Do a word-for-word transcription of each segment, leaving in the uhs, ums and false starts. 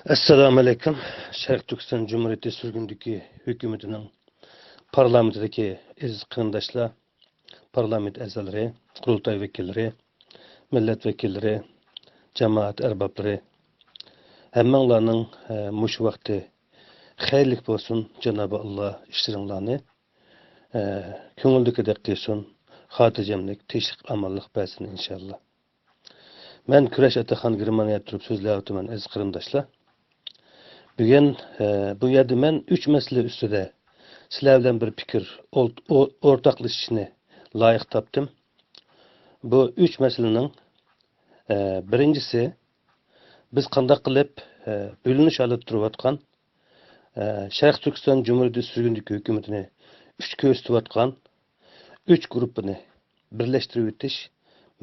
ئەسسالامۇئەلەيكۇم. شەرقىي تۈركىستان جۇمھۇرىيىتى سۈرگۈندىكى ھۆكۈمىتىنىڭ پارلامېنتىدىكى ئەزىز قېرىنداشلار، پارلامېنت ئەزالىرى، قۇرۇلتاي ۋەكىللىرى، مىللەت ۋەكىللىرى، جامائەت ئەربابلىرى، ھەممىڭلارنىڭ، ئە، مۇشۇ ۋاقتى خەيرلىك بولسۇن. جانابى ئاللا ئىشلىرىڭلارنى، ئە، كۆڭۈلدىكىدەك قىلسۇن. خاتىرجەملىك، تىنچلىق، ئامانلىق بەرسۇن ئىنشاللا. مەن كۈرەش ئاتاخان، گېرمانىيەدە تۇرۇپ سۆزلەۋاتىمەن، ئەزىز قېرىنداشلار. بۈگۈن، ئە، بۇ يەردە مەن ئۈچ مەسىلە ئۈستىدە سىلەر بىلەن بىر پىكىر ئولت-، ئو-، ئورتاقلىشىشنى لايىق تاپتىم. بۇ ئۈچ مەسىلىنىڭ، ئە، بىرىنچىسى، بىز قانداق قىلىپ، ئە، بۆلۈنۈش ھالەتتە تۇرۇۋاتقان، ئە، شەرقىي تۈركىستان جۇمھۇرىيىتى سۈرگۈندىكى ھۆكۈمىتىنى ئۈچ كۆرسىتىۋاتقان ئۈچ گۇرۇپپىنى بىرلەشتۈرۈۋېتىش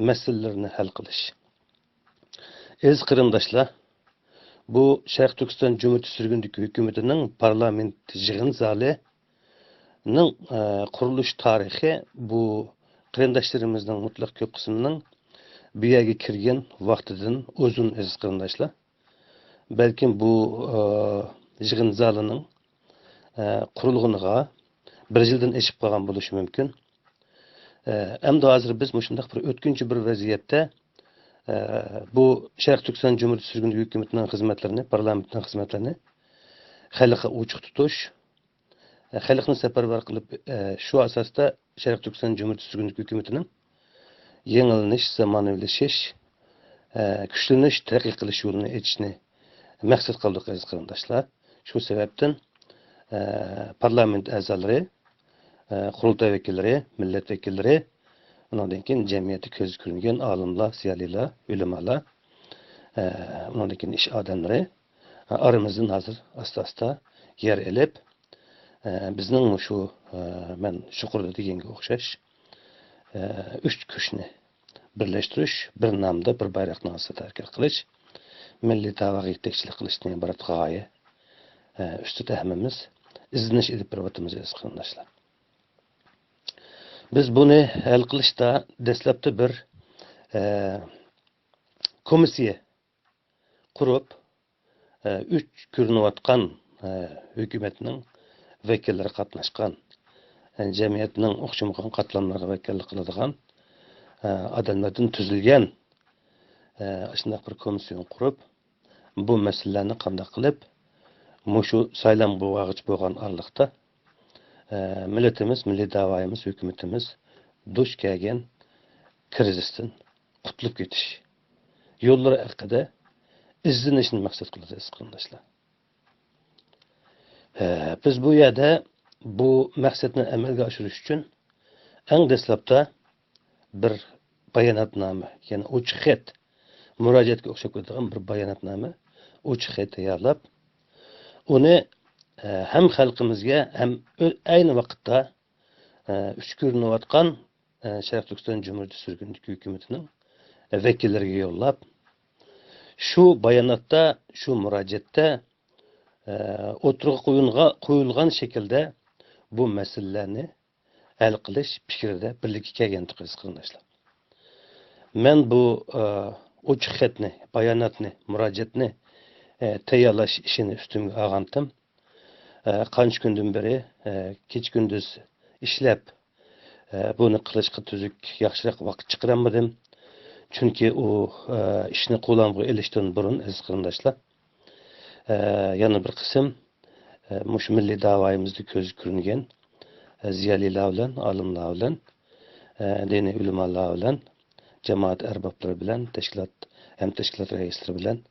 مەسىلىلىرىنى ھەل قىلىش. ئەزىز قېرىنداشلار، بۇ شەرقىي تۈركىستان جۇمھۇرىيىتى سۈرگۈندىكى ھۆكۈمىتىنىڭ پارلامېنت يىغىن زالىنىڭ، ئە، قۇرۇلۇش تارىخى بۇ قېرىنداشلىرىمىزنىڭ مۇتلەق كۆپ قىسمىنىڭ بۇ يەرگە كىرگەن ۋاقتىدىن ئۇزۇن، ئەزىز قېرىنداشلار. بەلكىم بۇ، ئە، يىغىن زالىنىڭ، ئە، قۇرۇلغىنىغا بىر يىلدىن ئېشىپ قالغان بولۇشى مۇمكىن. ئە، ئەمدى ھازىر بىز مۇشۇنداق بىر ئۆتكۈنچى بىر ۋەزىيەتتە، ئە، بۇ شەرقىي تۈركىستان جۇمھۇرىيىتى سۈرگۈن ھۆكۈمىتىنىڭ خىزمەتلىرىنى، پارلامېنتنىڭ خىزمەتلىرىنى خەلققە ئوچۇق تۇتۇش، ئە، خەلقنى سەپەرۋەر قىلىپ، ئە، شۇ ئاساستا شەرقىي تۈركىستان جۇمھۇرىيىتى سۈرگۈن ھۆكۈمىتىنىڭ يېڭىلىنىش، زامانىۋىلىشىش، ئە، كۈچلىنىش، تەرەققىي قىلىش يولىنى ئېچىشنى مەقسەت قىلدۇق، ئەزىز قېرىنداشلار. شۇ سەۋەبتىن، ئە، پارلامېنت ئەزالىرى، ئە، قۇرۇلتاي ۋەكىللىرى، مىللەت ۋەكىللىرى، ئۇنىڭدىن كېيىن جەمئىيەتتە كۆزگە كۆرۈنگەن ئالىملار، زىيالىيلار، ئۆلىمالار، ئە، ئۇنىڭدىن كېيىن ئىش ئادەملىرى، ئە، ئارىمىزدىن ھازىر ئاستا-ئاستا يەر ئېلىپ، ئە، بىزنىڭ مۇشۇ، ئە، مەن يۇقىرىدا دېگەنگە ئوخشاش، ئە، ئۈچ كۈچنى بىرلەشتۈرۈش، بىر نامدا، بىر بايراقنىڭ ئاستىدا ھەرىكەت قىلىش، مىللىي دەۋاغا يېتەكچىلىك قىلىشتىن ئىبارەت غايە، ئە، ئۈستىدە ھەممىمىز ئىزدىنىش ئېلىپ بېرىۋاتىمىز، ئەزىز قېرىنداشلار. بىز بۇنى ھەل قىلىشتا دەسلەپتە بىر، ئە، كومىسسىيە قۇرۇپ، ئە، ئۈچ كۆرۈنۈۋاتقان، ئە، ھۆكۈمەتنىڭ ۋەكىللىرى قاتناشقان، ئە، جەمئىيەتنىڭ ئوخشىمىغان قاتلاملىرىغا ۋەكىللىك قىلىدىغان، ئە، ئادەملەردىن تۈزۈلگەن، ئە، شۇنداق بىر كومىسسىيونى قۇرۇپ، بۇ مەسىلىلەرنى قانداق قىلىپ، مۇشۇ سايلام بولغاچ بولغان ئارىلىقتا، ئە، مىللىتىمىز، مىللىي دەۋايىمىز، ھۆكۈمىتىمىز دۇچ كەلگەن كىرىزىستىن قۇتۇلۇپ كېتىش يوللىرى ھەققىدە ئىزدىنىشنى مەقسەت قىلىدۇ، ئەزىز قېرىنداشلار. ئە، بىز بۇ يەردە بۇ مەقسەتنى ئەمەلگە ئاشۇرۇش ئۈچۈن ئەڭ دەسلەپتە بىر باياناتنامە، يەنى ئوچۇق خەت، مۇراجىئەتكە ئوخشاپ كېتىدىغان بىر باياناتنامە، ئوچۇق خەت تەييارلاپ، ئۇنى، ئە، ھەم خەلقىمىزگە، ھەم ئۆ-، ئەينى ۋاقىتتا، ئە، ئۈچ كۆرۈنۈۋاتقان، ئە، شەرقىي تۈركىستان جۇمھۇرىيىتى سۈرگۈندىكى ھۆكۈمىتىنىڭ، ئە، ۋەكىللىرىگە يوللاپ، شۇ باياناتتا، شۇ مۇراجىئەتتە، ئە، ئوتتۇرىغا قويۇلغا-، قويۇلغان شەكىلدە بۇ مەسىلىلەرنى ھەل قىلىش پىكرىدە بىرلىككە كەلگەنتۇق، ئەزىز قېرىنداشلار. مەن بۇ، ئە، ئوچۇق خەتنى، باياناتنى، مۇراجىئەتنى، ئە، تەييارلاش ئىشىنى ئۈستۈمگە ئالغانتىم. ئە، قانچە كۈندىن بېرى، ئە، كېچە-كۈندۈز ئىشلەپ، ئە، بۇنى قىلىشقا تۈزۈك، ياخشىراق ۋاقىت چىقىرالمىدىم. چۈنكى ئۇ، ئە، ئىشنى قولۇمغا ئېلىشتىن بۇرۇن، ئەزىز قېرىنداشلار، ئە، يەنە بىر قىسىم، ئە، مۇشۇ مىللىي دەۋايىمىزدا كۆزگە كۆرۈنگەن، ئە، زىيالىيلار بىلەن، ئالىملار بىلەن، ئە، دىنىي ئۆلىمالار بىلەن، جامائەت ئەربابلىرى بىلەن، تەشكىلات ھەم تەشكىلات رەئىسلىرى بىلەن،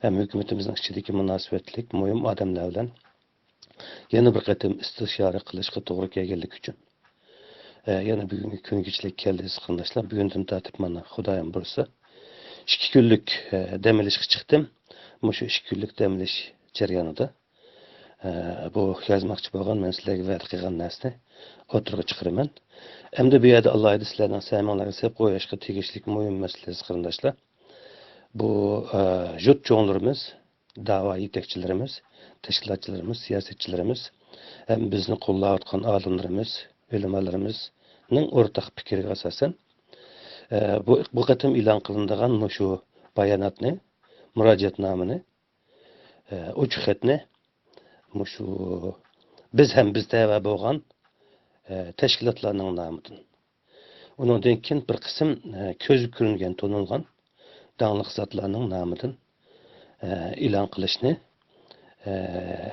ھەم ھۆكۈمىتىمىزنىڭ ئىچىدىكى مۇناسىۋەتلىك مۇھىم ئادەملەر بىلەن يەنە بىر قېتىم ئىستىشارە قىلىشقا توغرا كەلگەنلىكى ئۈچۈن، ئە، يەنە بۈگۈنكى كۈنگىچىلىك كەلدى، ئەزىز قېرىنداشلار. بۈگۈندىن تارتىپ مانا خۇدايىم بۇيرۇسا، ئىككى كۈنلۈك، ئە، دەم ئېلىشقا چىقتىم. مۇشۇ ئىككى كۈنلۈك دەم ئېلىش جەريانىدا، ئە، بۇ يازماقچى بولغان، مەن سىلەرگە ۋەدە قىلغان نەرسىنى ئوتتۇرىغا چىقىرىمەن. ئەمدى بۇ يەردە ئالاھىدە سىلەرنىڭ سەمىڭلارغا سېلىپ قويۇشقا تېگىشلىك مۇھىم مەسىلە، ئەزىز قېرىنداشلار. بۇ، ئە، يۇرت چوڭلىرىمىز، دەۋا يېتەكچىلىرىمىز، تەشكىلاتچىلىرىمىز، سىياسەتچىلىرىمىز ھەم بىزنى قوللاۋاتقان ئالىملىرىمىز، ئۆلىمالىرىمىزنىڭ ئورتاق پىكرىگە ئاساسەن، ئە، بۇ، بۇ قېتىم ئېلان قىلىنىدىغان مۇشۇ باياناتنى، مۇراجىئەتنامىنى، ئە، ئوچۇق خەتنى مۇشۇ بىز ھەم بىز تەۋە بولغان، ئە، تەشكىلاتلارنىڭ نامىدىن، ئۇنىڭدىن كېيىن بىر قىسىم، ئە، كۆزگە كۆرۈنگەن، تونۇلغان داڭلىق زاتلارنىڭ نامىدىن، ئە، ئېلان قىلىشنى، ئە،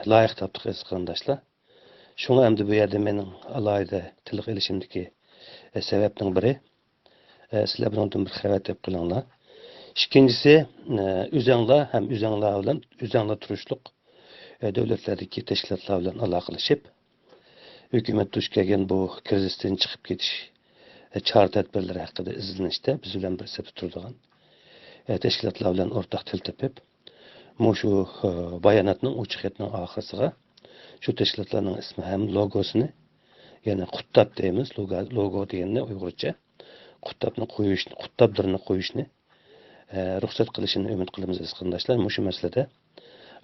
لايىق تاپتۇق، ئەزىز قېرىنداشلار. شۇڭا ئەمدى بۇ يەردە مېنىڭ ئالاھىدە تىلغا ئېلىشىمدىكى، ئە، سەۋەبنىڭ بىرى، ئە، سىلەر بۇنىڭدىن بىر خەۋەر تېپىپ قېلىڭلار. ئىككىنچىسى، ئە، ئۆزەڭلار ھەم ئۆزەڭلار بىلەن، ئۆزەڭلار تۇرۇشلۇق، ئە، دۆلەتلەردىكى تەشكىلاتلار بىلەن ئالاقىلىشىپ، ھۆكۈمەت دۇچ كەلگەن بۇ كىرىزىستىن چىقىپ كېتىش، ئە، چارە تەدبىرلىرى ھەققىدە ئىزدىنىشتە بىز بىلەن بىر سەپتە تۇرىدىغان، ئە، تەشكىلاتلار بىلەن ئورتاق تىل تېپىپ، مۇشۇ، ئە، باياناتنىڭ ئوچۇق خەتنىڭ ئاخىرسىغا شۇ تەشكىلاتلارنىڭ ئىسمى ھەم لوگوسىنى، يەنى قۇتتاپ دەيمىز، لوگو، لوگو دېگەننى ئۇيغۇرچە، قۇتتاپنى قويۇشنى، قۇتتاپلىرىنى قويۇشنى، ئە، رۇخسەت قىلىشىنى ئۈمىد قىلىمىز، ئەزىز قېرىنداشلار. مۇشۇ مەسىلىدە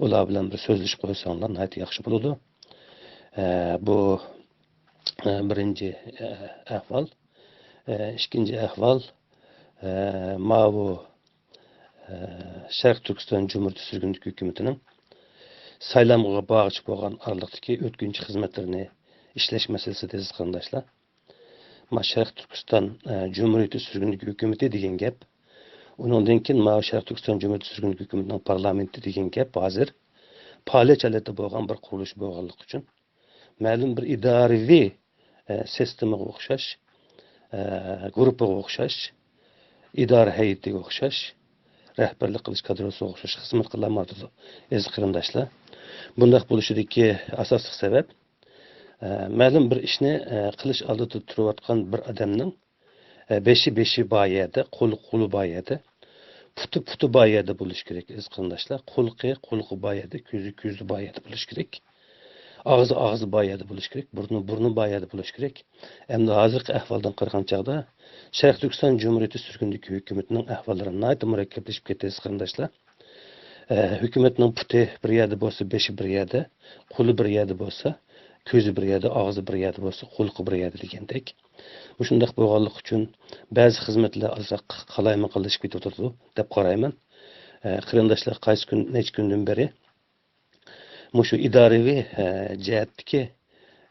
ئۇلار بىلەن بىر سۆزلىشىپ قويساڭلار ناھايىتى ياخشى بولىدۇ. ئە، بۇ، ئە، بىرىنچى، ئە، ئەھۋال. ئە، ئىككىنچى ئەھۋال، ئە، ماۋۇ، ئە، شەرقىي تۈركىستان جۇمھۇرىيىتى سۈرگۈندىكى ھۆكۈمىتىنىڭ سايلامغا بارغۇچە بولغان ئارىلىقتىكى ئۆتكۈنچى خىزمەتلىرىنى ئىشلەش مەسىلىسىدە، ئەزىز قېرىنداشلار. ما شەرقىي تۈركىستان، ئە، جۇمھۇرىيىتى سۈرگۈندىكى ھۆكۈمىتى دېگەن گەپ. ئۇنىڭدىن كېيىن ماۋۇ شەرقىي تۈركىستان جۇمھۇرىيىتى سۈرگۈندىكى ھۆكۈمىتىنىڭ پارلامېنتى دېگەن گەپ ھازىر پائالىيەت ھالەتتە بولغان بىر قۇرۇلۇش بولغانلىقى ئۈچۈن، مەلۇم بىر ئىدارىۋى، ئە، سىستېمىغا ئوخشاش، ئە، گۇرۇپپىغا ئوخشاش، ئىدارە ھەيئىتىگە ئوخشاش، رەھبەرلىك قىلىش كادىرىسىغا ئوخشاش خىزمەت قىلالمايۋاتىدۇ، ئەزىز قېرىنداشلار. بۇنداق بولۇشىدىكى ئاساسلىق سەۋەب، ئە، مەلۇم بىر ئىشنى، ئە، قىلىش ئالدىدا تۇرۇۋاتقان بىر ئادەمنىڭ، ئە، بېشى، بېشى بار يەردە، قولى، قولى بار يەردە، پۇتى، پۇتى بار يەردە بولۇشى كېرەك، ئەزىز قېرىنداشلار. قۇلىقى، قۇلىقى بار يەردە، كۆزى، كۆزى بار يەردە بولۇشى كېرەك. ئاغزى، ئاغزى بار يەردە بولۇشى كېرەك. بۇرنى، بۇرنى بار يەردە بولۇشى كېرەك. ئەمدى ھازىرقى ئەھۋالدىن قارىغان چاغدا، شەرقىي تۈركىستان جۇمھۇرىيىتى سۈرگۈندىكى ھۆكۈمىتىنىڭ ئەھۋاللىرى ناھايىتى مۇرەككەپلىشىپ كەتتى، ئەزىز قېرىنداشلار. ئە، ھۆكۈمەتنىڭ پۇتى بىر يەردە بولسا، بېشى بىر يەردە، قولى بىر يەردە بولسا، كۆزى بىر يەردە، ئاغزى بىر يەردە بولسا، قۇلىقى بىر يەردە دېگەندەك. مۇشۇنداق بولغانلىقى ئۈچۈن بەزى خىزمەتلەر ئازراق قالايمىقانلىشىپ كېتىۋاتىدۇ دەپ قارايمەن. ئە، قېرىنداشلار قايسى كۈن، نەچچە كۈندىن بېرى مۇشۇ ئىدارىۋى، ئە، جەھەتتىكى،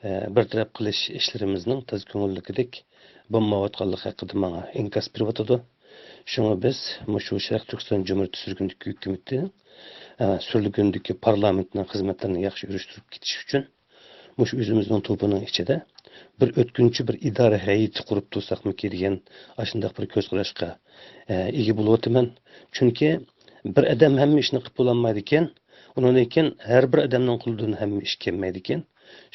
ئە، بىر تەرەپ قىلىش ئىشلىرىمىزنىڭ تازا كۆڭۈلدىكىدەك بولمايۋاتقانلىقى ھەققىدە ماڭا ئىنكاس بېرىۋاتىدۇ. شۇڭا بىز مۇشۇ شەرقىي تۈركىستان جۇمھۇرىيىتى سۈرگۈندىكى ھۆكۈمىتى، ئە، سۈرگۈندىكى پارلامېنتنىڭ خىزمەتلىرىنى ياخشى يۈرۈشتۈرۈپ كېتىش ئۈچۈن، مۇشۇ ئۆزىمىزنىڭ توپىنىڭ ئىچىدە بىر ئۆتكۈنچى بىر ئىدارە ھەيئىتى قۇرۇپ تۇرساقمىكىن دېگەن ئاشۇنداق بىر كۆز قاراشقا، ئە، ئىگە بولۇۋاتىمەن. چۈنكى بىر ئادەم ھەممە ئىشنى قىلىپ بولالمايدىكەن، ئۇنىڭدىن كېيىن ھەر بىر ئادەمنىڭ قولىدىن ھەممە ئىش كەلمەيدىكەن.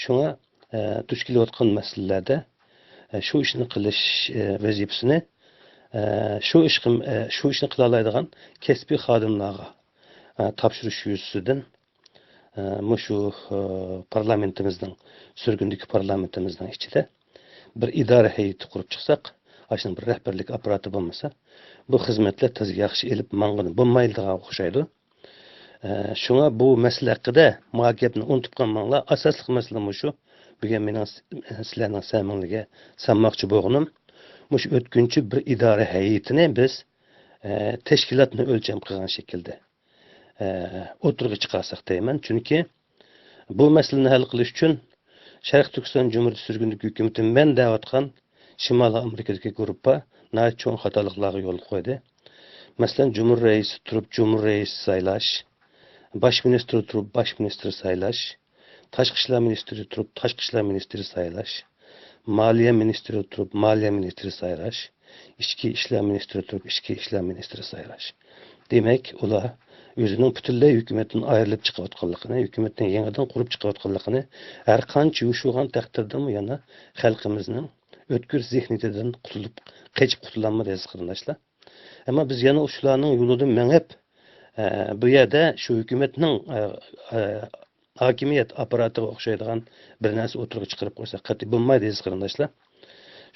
شۇڭا، ئە، دۇچ كېلىۋاتقان مەسىلىلەردە، ئە، شۇ ئىشنى قىلىش، ئە، ۋەزىپىسىنى، ئە، شۇ ئىشقا، ئە، شۇ ئىشنى قىلالايدىغان كەسپىي خادىملارغا، ئە، تاپشۇرۇش يۈزىسىدىن، ئە، مۇشۇ، ئە، پارلامېنتىمىزنىڭ، سۈرگۈندىكى پارلامېنتىمىزنىڭ ئىچىدە بىر ئىدارە ھەيئىتى قۇرۇپ چىقساق، ئاشۇنىڭ بىر رەھبەرلىك ئاپپاراتى بولمىسا، بۇ خىزمەتلەر تازا ياخشى ئېلىپ ماڭغىلى بولمايدىغان ئوخشايدۇ. ئە، شۇڭا بۇ مەسىلە ھەققىدە ما گەپنى ئۇنتۇپ قالماڭلار. ئاساسلىق مەسىلە مۇشۇ. بۈگۈن مېنىڭ س-، سىلەرنىڭ سەمىڭلىگە سالماقچى بولغىنىم، مۇشۇ ئۆتكۈنچى بىر ئىدارە ھەيئىتىنى بىز، ئە، تەشكىلاتنى ئۆلچەم قىلغان شەكىلدە، ئە، ئوتتۇرىغا چىقارساق دەيمەن. چۈنكى بۇ مەسىلىنى ھەل قىلىش ئۈچۈن شەرقىي تۈركىستان جۇمھۇرىيىتى سۈرگۈندىكى ھۆكۈمىتى مەن دەۋاتقان شىمالىي ئامېرىكىدىكى گۇرۇپپا ناھايىتى چوڭ خاتالىقلارغا يول قويدى. مەسىلەن، جۇمھۇر رەئىسى تۇرۇپ جۇمھۇر رەئىسى سايلاش، باش مىنىستىر تۇرۇپ باش مىنىستىر سايلاش، تاشقى ئىشلار مىنىستىرى تۇرۇپ تاشقى ئىشلار مىنىستىرى سايلاش، مالىيە مىنىستىرى تۇرۇپ مالىيە مىنىستىرى سايلاش، ئىچكى ئىشلار مىنىستىرى تۇرۇپ ئىچكى ئىشلار مىنىستىرى سايلاش. دېمەك، ئۇلار ئۆزىنىڭ پۈتۈنلەي ھۆكۈمەتتىن ئايرىلىپ چىقىۋاتقانلىقىنى، ھۆكۈمەتنى يېڭىدىن قۇرۇپ چىقىۋاتقانلىقىنى، ھەر قانچە يوشۇرغان تەقدىردىمۇ يەنە خەلقىمىزنىڭ ئۆتكۈر زېھنىيىتىدىن قۇتۇلۇپ، قېچىپ قۇتۇلالمىدى، ئەزىز قېرىنداشلار. ئەمما بىز يەنە شۇلارنىڭ يولىدىن مېڭىپ، ئە، بۇ يەردە شۇ ھۆكۈمەتنىڭ، ئە، ئە، ھاكىمىيەت ئاپپاراتىغا ئوخشايدىغان بىر نەرسە ئوتتۇرىغا چىقىرىپ قويساق قەتئىي بولمايدۇ، ئەزىز قېرىنداشلار.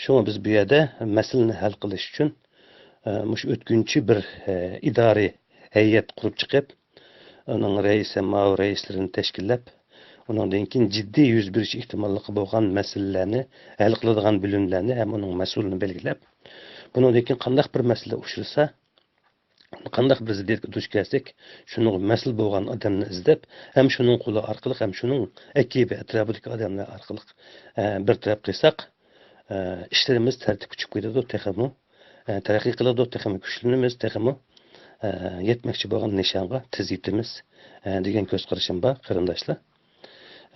شۇڭا بىز بۇ يەردە مەسىلىنى ھەل قىلىش ئۈچۈن، ئە، مۇشۇ ئۆتكۈنچى بىر، ئە، ئىدارىي ھەيئەت قۇرۇپ چىقىپ، ئۇنىڭ رەئىسى، ماۋۇ رەئىسلىرىنى تەشكىللەپ، ئۇنىڭدىن كېيىن جىددىي يۈز بېرىش ئېھتىماللىقى بولغان مەسىلىلەرنى ھەل قىلىدىغان بۆلۈملەرنى ھەم ئۇنىڭ مەسئۇلىنى بەلگىلەپ، بۇنىڭدىن كېيىن قانداق بىر مەسىلە ئۇچرىسا، قانداق بىر زىددىيەتكە دۇچ كەلسەك، شۇنىڭغا مەسئۇل بولغان ئادەمنى ئىزدەپ، ھەم شۇنىڭ قولى ئارقىلىق، ھەم شۇنىڭ ئەكىبى ئەتراپىدىكى ئادەملەر ئارقىلىق، ئە، بىر تەرەپ قىلساق، ئە، ئىشلىرىمىز تەرتىپكە چۈشۈپ كېتىدۇ، تېخىمۇ، ئە، تەرەققىي قىلىدۇ، تېخىمۇ كۈچلىنىمىز، تېخىمۇ، ئە، يەتمەكچى بولغان نىشانغا تېز يېتىمىز، ئە، دېگەن كۆز قارىشىم بار، قېرىنداشلار.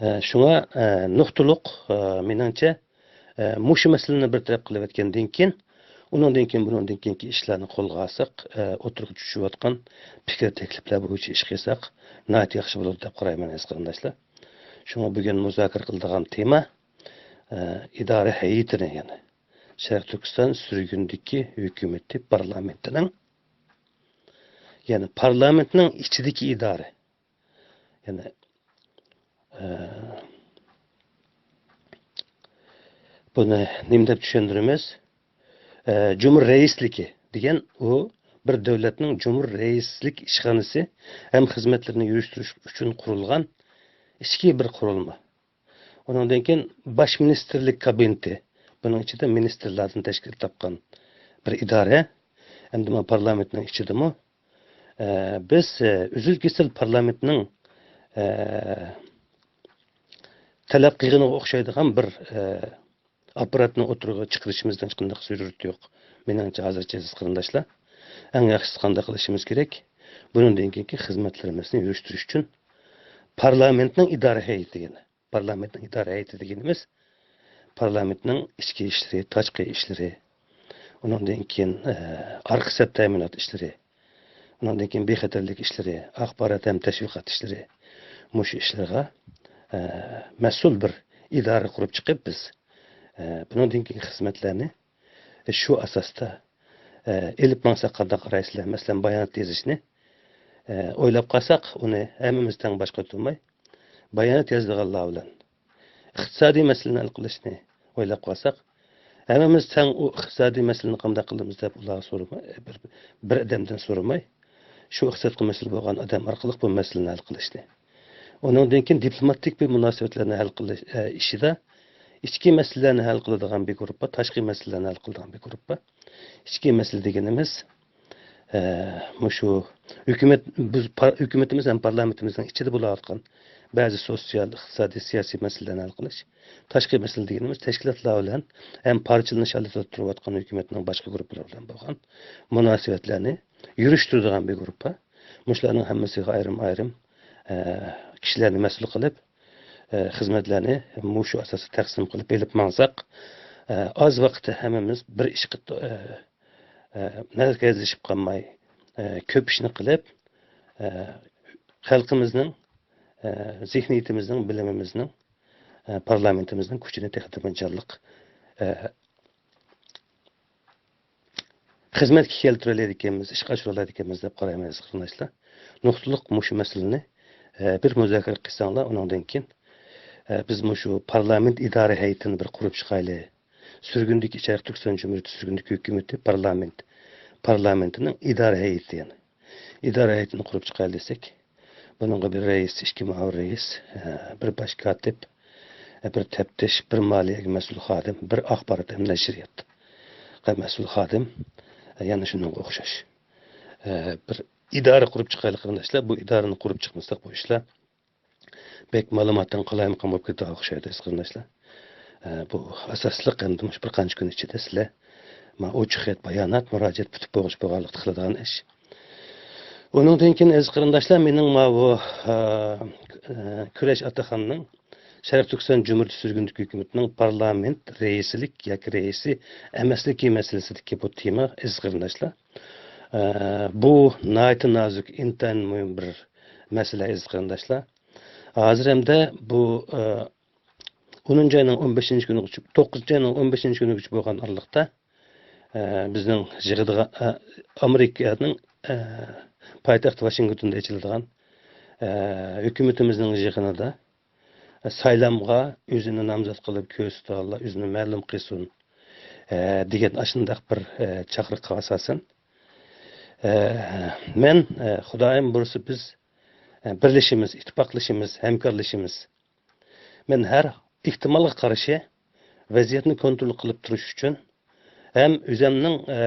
ئە، شۇڭا، ئە، نۇقتىلىق، ئە، مېنىڭچە، ئە، مۇشۇ مەسىلىنى بىر تەرەپ قىلىۋەتكەندىن كېيىن، ئۇنىڭدىن كېيىن، بۇنىڭدىن كېيىنكى ئىشلارنى قولغا ئالساق، ئە، ئوتتۇرىغا چۈشۈۋاتقان پىكىر، تەكلىپلەر بويىچە ئىش قىلساق، ناھايىتى ياخشى بولىدۇ دەپ قارايمەن، ئەزىز قېرىنداشلار. شۇڭا بۈگۈن مۇزاكىرە قىلىدىغان تېما، ئە، ئىدارە ھەيئىتىنى، يەنى شەرقىي تۈركىستان سۈرگۈندىكى ھۆكۈمىتى پارلامېنتىنىڭ، يەنى پارلامېنتنىڭ ئىچىدىكى ئىدارە. يەنى، ئە، بۇنى نېمە دەپ چۈشەندۈرىمىز؟ ئە، جۇمھۇر رەئىسلىكى دېگەن ئۇ بىر دۆلەتنىڭ جۇمھۇر رەئىسلىك ئىشخانىسى ھەم خىزمەتلىرىنى يۈرۈشتۈرۈش ئۈچۈن قۇرۇلغان ئىچكى بىر قۇرۇلما. ئۇنىڭدىن كېيىن باش مىنىستىرلىك كابىنېتى، بۇنىڭ ئىچىدە مىنىستىرلاردىن تەشكىل تاپقان بىر ئىدارە، ئەمدى مانا پارلامېنتنىڭ ئىچىدىمۇ، ئە، بىز، ئە، ئۈزۈل-كېسىل پارلامېنتنىڭ، ئە، تەلەپ قىلغىنىغا ئوخشايدىغان بىر، ئە، ئاپپاراتنى ئوتتۇرىغا چىقىرىشىمىزدا ھېچقانداق زۆرۈرىيەت يوق. مېنىڭچە ھازىرچە، ئەزىز قېرىنداشلار، ئەڭ ياخشىسى قانداق قىلىشىمىز كېرەك؟ بۇنىڭدىن كېيىنكى خىزمەتلىرىمىزنى يۈرۈشتۈرۈش ئۈچۈن پارلامېنتنىڭ ئىدارە ھەيئىتى دېگەن. پارلامېنتنىڭ ئىدارە ھەيئىتى دېگىنىمىز پارلامېنتنىڭ ئىچكى ئىشلىرى، تاشقى ئىشلىرى، ئۇنىڭدىن كېيىن، ئە، ئارقا سەپ تەمىنات ئىشلىرى، ئۇنىڭدىن كېيىن بىخەتەرلىك ئىشلىرى، ئاخبارات ھەم تەشۋىقات ئىشلىرى، مۇشۇ ئىشلارغا، ئە، مەسئۇل بىر ئىدارە قۇرۇپ چىقىپ بىز، ئە، بۇنىڭدىن كېيىنكى خىزمەتلەرنى شۇ ئاساستا، ئە، ئېلىپ ماڭساق قانداق قارايسىلەر؟ مەسىلەن، بايانات يېزىشنى، ئە، ئويلاپ قالساق، ئۇنى ھەممىمىز تەڭ باشقا تۇرماي، بايانات يازىدىغانلار بىلەن ئىقتىسادىي مەسىلىنى ھەل قىلىشنى ئويلاپ قالساق، ھەممىمىز تەڭ ئۇ ئىقتىسادىي مەسىلىنى قانداق قىلىمىز دەپ ئۇلارغا سورىماي، بىر، بىر ئادەمدىن سورىماي، شۇ ئىقتىسادقا مەسئۇل بولغان ئادەم ئارقىلىق بۇ مەسىلىنى ھەل قىلىشنى. ئۇنىڭدىن كېيىن دىپلوماتىك بىر مۇناسىۋەتلەرنى ھەل قىلىش، ئە، ئىشىدا ئىچكى مەسىلىلەرنى ھەل قىلىدىغان بىر گۇرۇپپا، تاشقى مەسىلىلەرنى ھەل قىلىدىغان بىر گۇرۇپپا. ئىچكى مەسىلە دېگىنىمىز، ئە، مۇشۇ ھۆكۈمەت، بىز پار-، ھۆكۈمىتىمىز ھەم پارلامېنتىمىزنىڭ ئىچىدە بولۇۋاتقان بەزى سوتسىيال، ئىقتىسادىي، سىياسىي مەسىلىلەرنى ھەل قىلىش. تاشقى مەسىلە دېگىنىمىز تەشكىلاتلار بىلەن ھەم پارچىلىنىش ھالىتىدە تۇرۇۋاتقان ھۆكۈمەتنىڭ باشقا گۇرۇپپىلار بىلەن بولغان مۇناسىۋەتلەرنى يۈرۈشتۈرىدىغان بىر گۇرۇپپا. مۇشۇلارنىڭ ھەممىسىگە ئايرىم-ئايرىم، ئە، كىشىلەرنى مەسئۇل قىلىپ، ئە، خىزمەتلەرنى مۇشۇ ئاساستا تەقسىم قىلىپ ئېلىپ ماڭساق، ئە، ئاز ۋاقىتتا ھەممىمىز بىر ئىشقا، ئە، ئە، مەركەزلىشىپ قالماي، ئە، كۆپ ئىشنى قىلىپ، ئە، خەلقىمىزنىڭ، ئە، زېھنىيىتىمىزنىڭ، بىلىمىمىزنىڭ، ئە، پارلامېنتىمىزنىڭ كۈچىنى تېخىمۇ جانلىق، ئە، خىزمەتكە كەلتۈرەلەيدىكەنمىز، ئىشقا ئاشۇرالايدىكەنمىز دەپ قارايمەن، ئەزىز قېرىنداشلار. نۇقتىلىق مۇشۇ مەسىلىنى، ئە، بىر مۇزاكىرە قىلساڭلار، ئۇنىڭدىن كېيىن، ئە، بىز مۇشۇ پارلامېنت ئىدارە ھەيئىتىنى بىر قۇرۇپ چىقايلى. سۈرگۈندىكى، شەرقىي تۈركىستان جۇمھۇرىيىتى سۈرگۈندىكى ھۆكۈمىتى، پارلامېنت، پارلامېنتىنىڭ ئىدارە ھەيئىتى، يەنى ئىدارە ھەيئىتىنى قۇرۇپ چىقايلى دېسەك، بۇنىڭغا بىر رەئىس، ئىككى مۇئاۋىن رەئىس، ئە، بىر باش كاتىپ، ئە، بىر تەپتىش، بىر مالىيەگە مەسئۇل خادىم، بىر ئاخبارات ھەم نەشرىياتقا مەسئۇل خادىم، ئە، يەنە شۇنىڭغا ئوخشاش، ئە، بىر ئىدارە قۇرۇپ چىقايلى، قېرىنداشلار. بۇ ئىدارىنى قۇرۇپ چىقمىساق، بۇ ئىشلار بەك مالىماتتىن قالايمىقان بولۇپ كېتىدىغان ئوخشايدۇ، ئەزىز قېرىنداشلار. ئە، بۇ ئاساسلىق ئەمدى مۇشۇ بىر قانچە كۈن ئىچىدە سىلەر، ما، ئوچۇق خەت، بايانات، مۇراجىئەت پۈتۈپ بولغۇچە بولغانلىقتا قىلىدىغان ئىش. ئۇنىڭدىن كېيىن، ئەزىز قېرىنداشلار، مېنىڭ ماۋۇ، ئە، ئە، كۈرەش ئاتاخاننىڭ شەرقىي تۈركىستان جۇمھۇرىيىتى سۈرگۈندىكى ھۆكۈمىتىنىڭ پارلامېنت رەئىسلىك ياكى رەئىسى ئەمەسلىكى مەسىلىسىدىكى بۇ تېما، ئەزىز قېرىنداشلار. ئە، بۇ ناھايىتى نازۇك، ئىنتايىن مۇھىم بىر مەسىلە، ئەزىز قېرىنداشلار. ھازىر ھەمدە بۇ، ئە، ئونىنچى ئاينىڭ ئون بەشىنچى كۈنىگىچە، توققۇزىنچى ئاينىڭ ئون بەشىنچى كۈنىگىچە بولغان ئارىلىقتا، ئە، بىزنىڭ يىغىدىغان، ئە، ئامېرىكانىڭ، ئە، پايتەختى ۋاشىنگتوندا ئېچىلىدىغان، ئە، ھۆكۈمىتىمىزنىڭ يىغىنىدا، ئە، سايلامغا ئۆزىنى نامزات قىلىپ كۆرسىتىدىغانلار ئۆزىنى مەلۇم قىلسۇن، ئە، دېگەن ئاشۇنداق بىر، ئە، چاقىرىققا ئاساسەن، ئە، مەن، ئە، خۇدايىم بۇيرۇسا بىز، ئە، بىرلىشىمىز، ئىتتىپاقلىشىمىز، ھەمكارلىشىمىز. مەن ھەر ئېھتىمالغا قارشى ۋەزىيەتنى كونترول قىلىپ تۇرۇش ئۈچۈن ھەم ئۆزۈمنىڭ، ئە،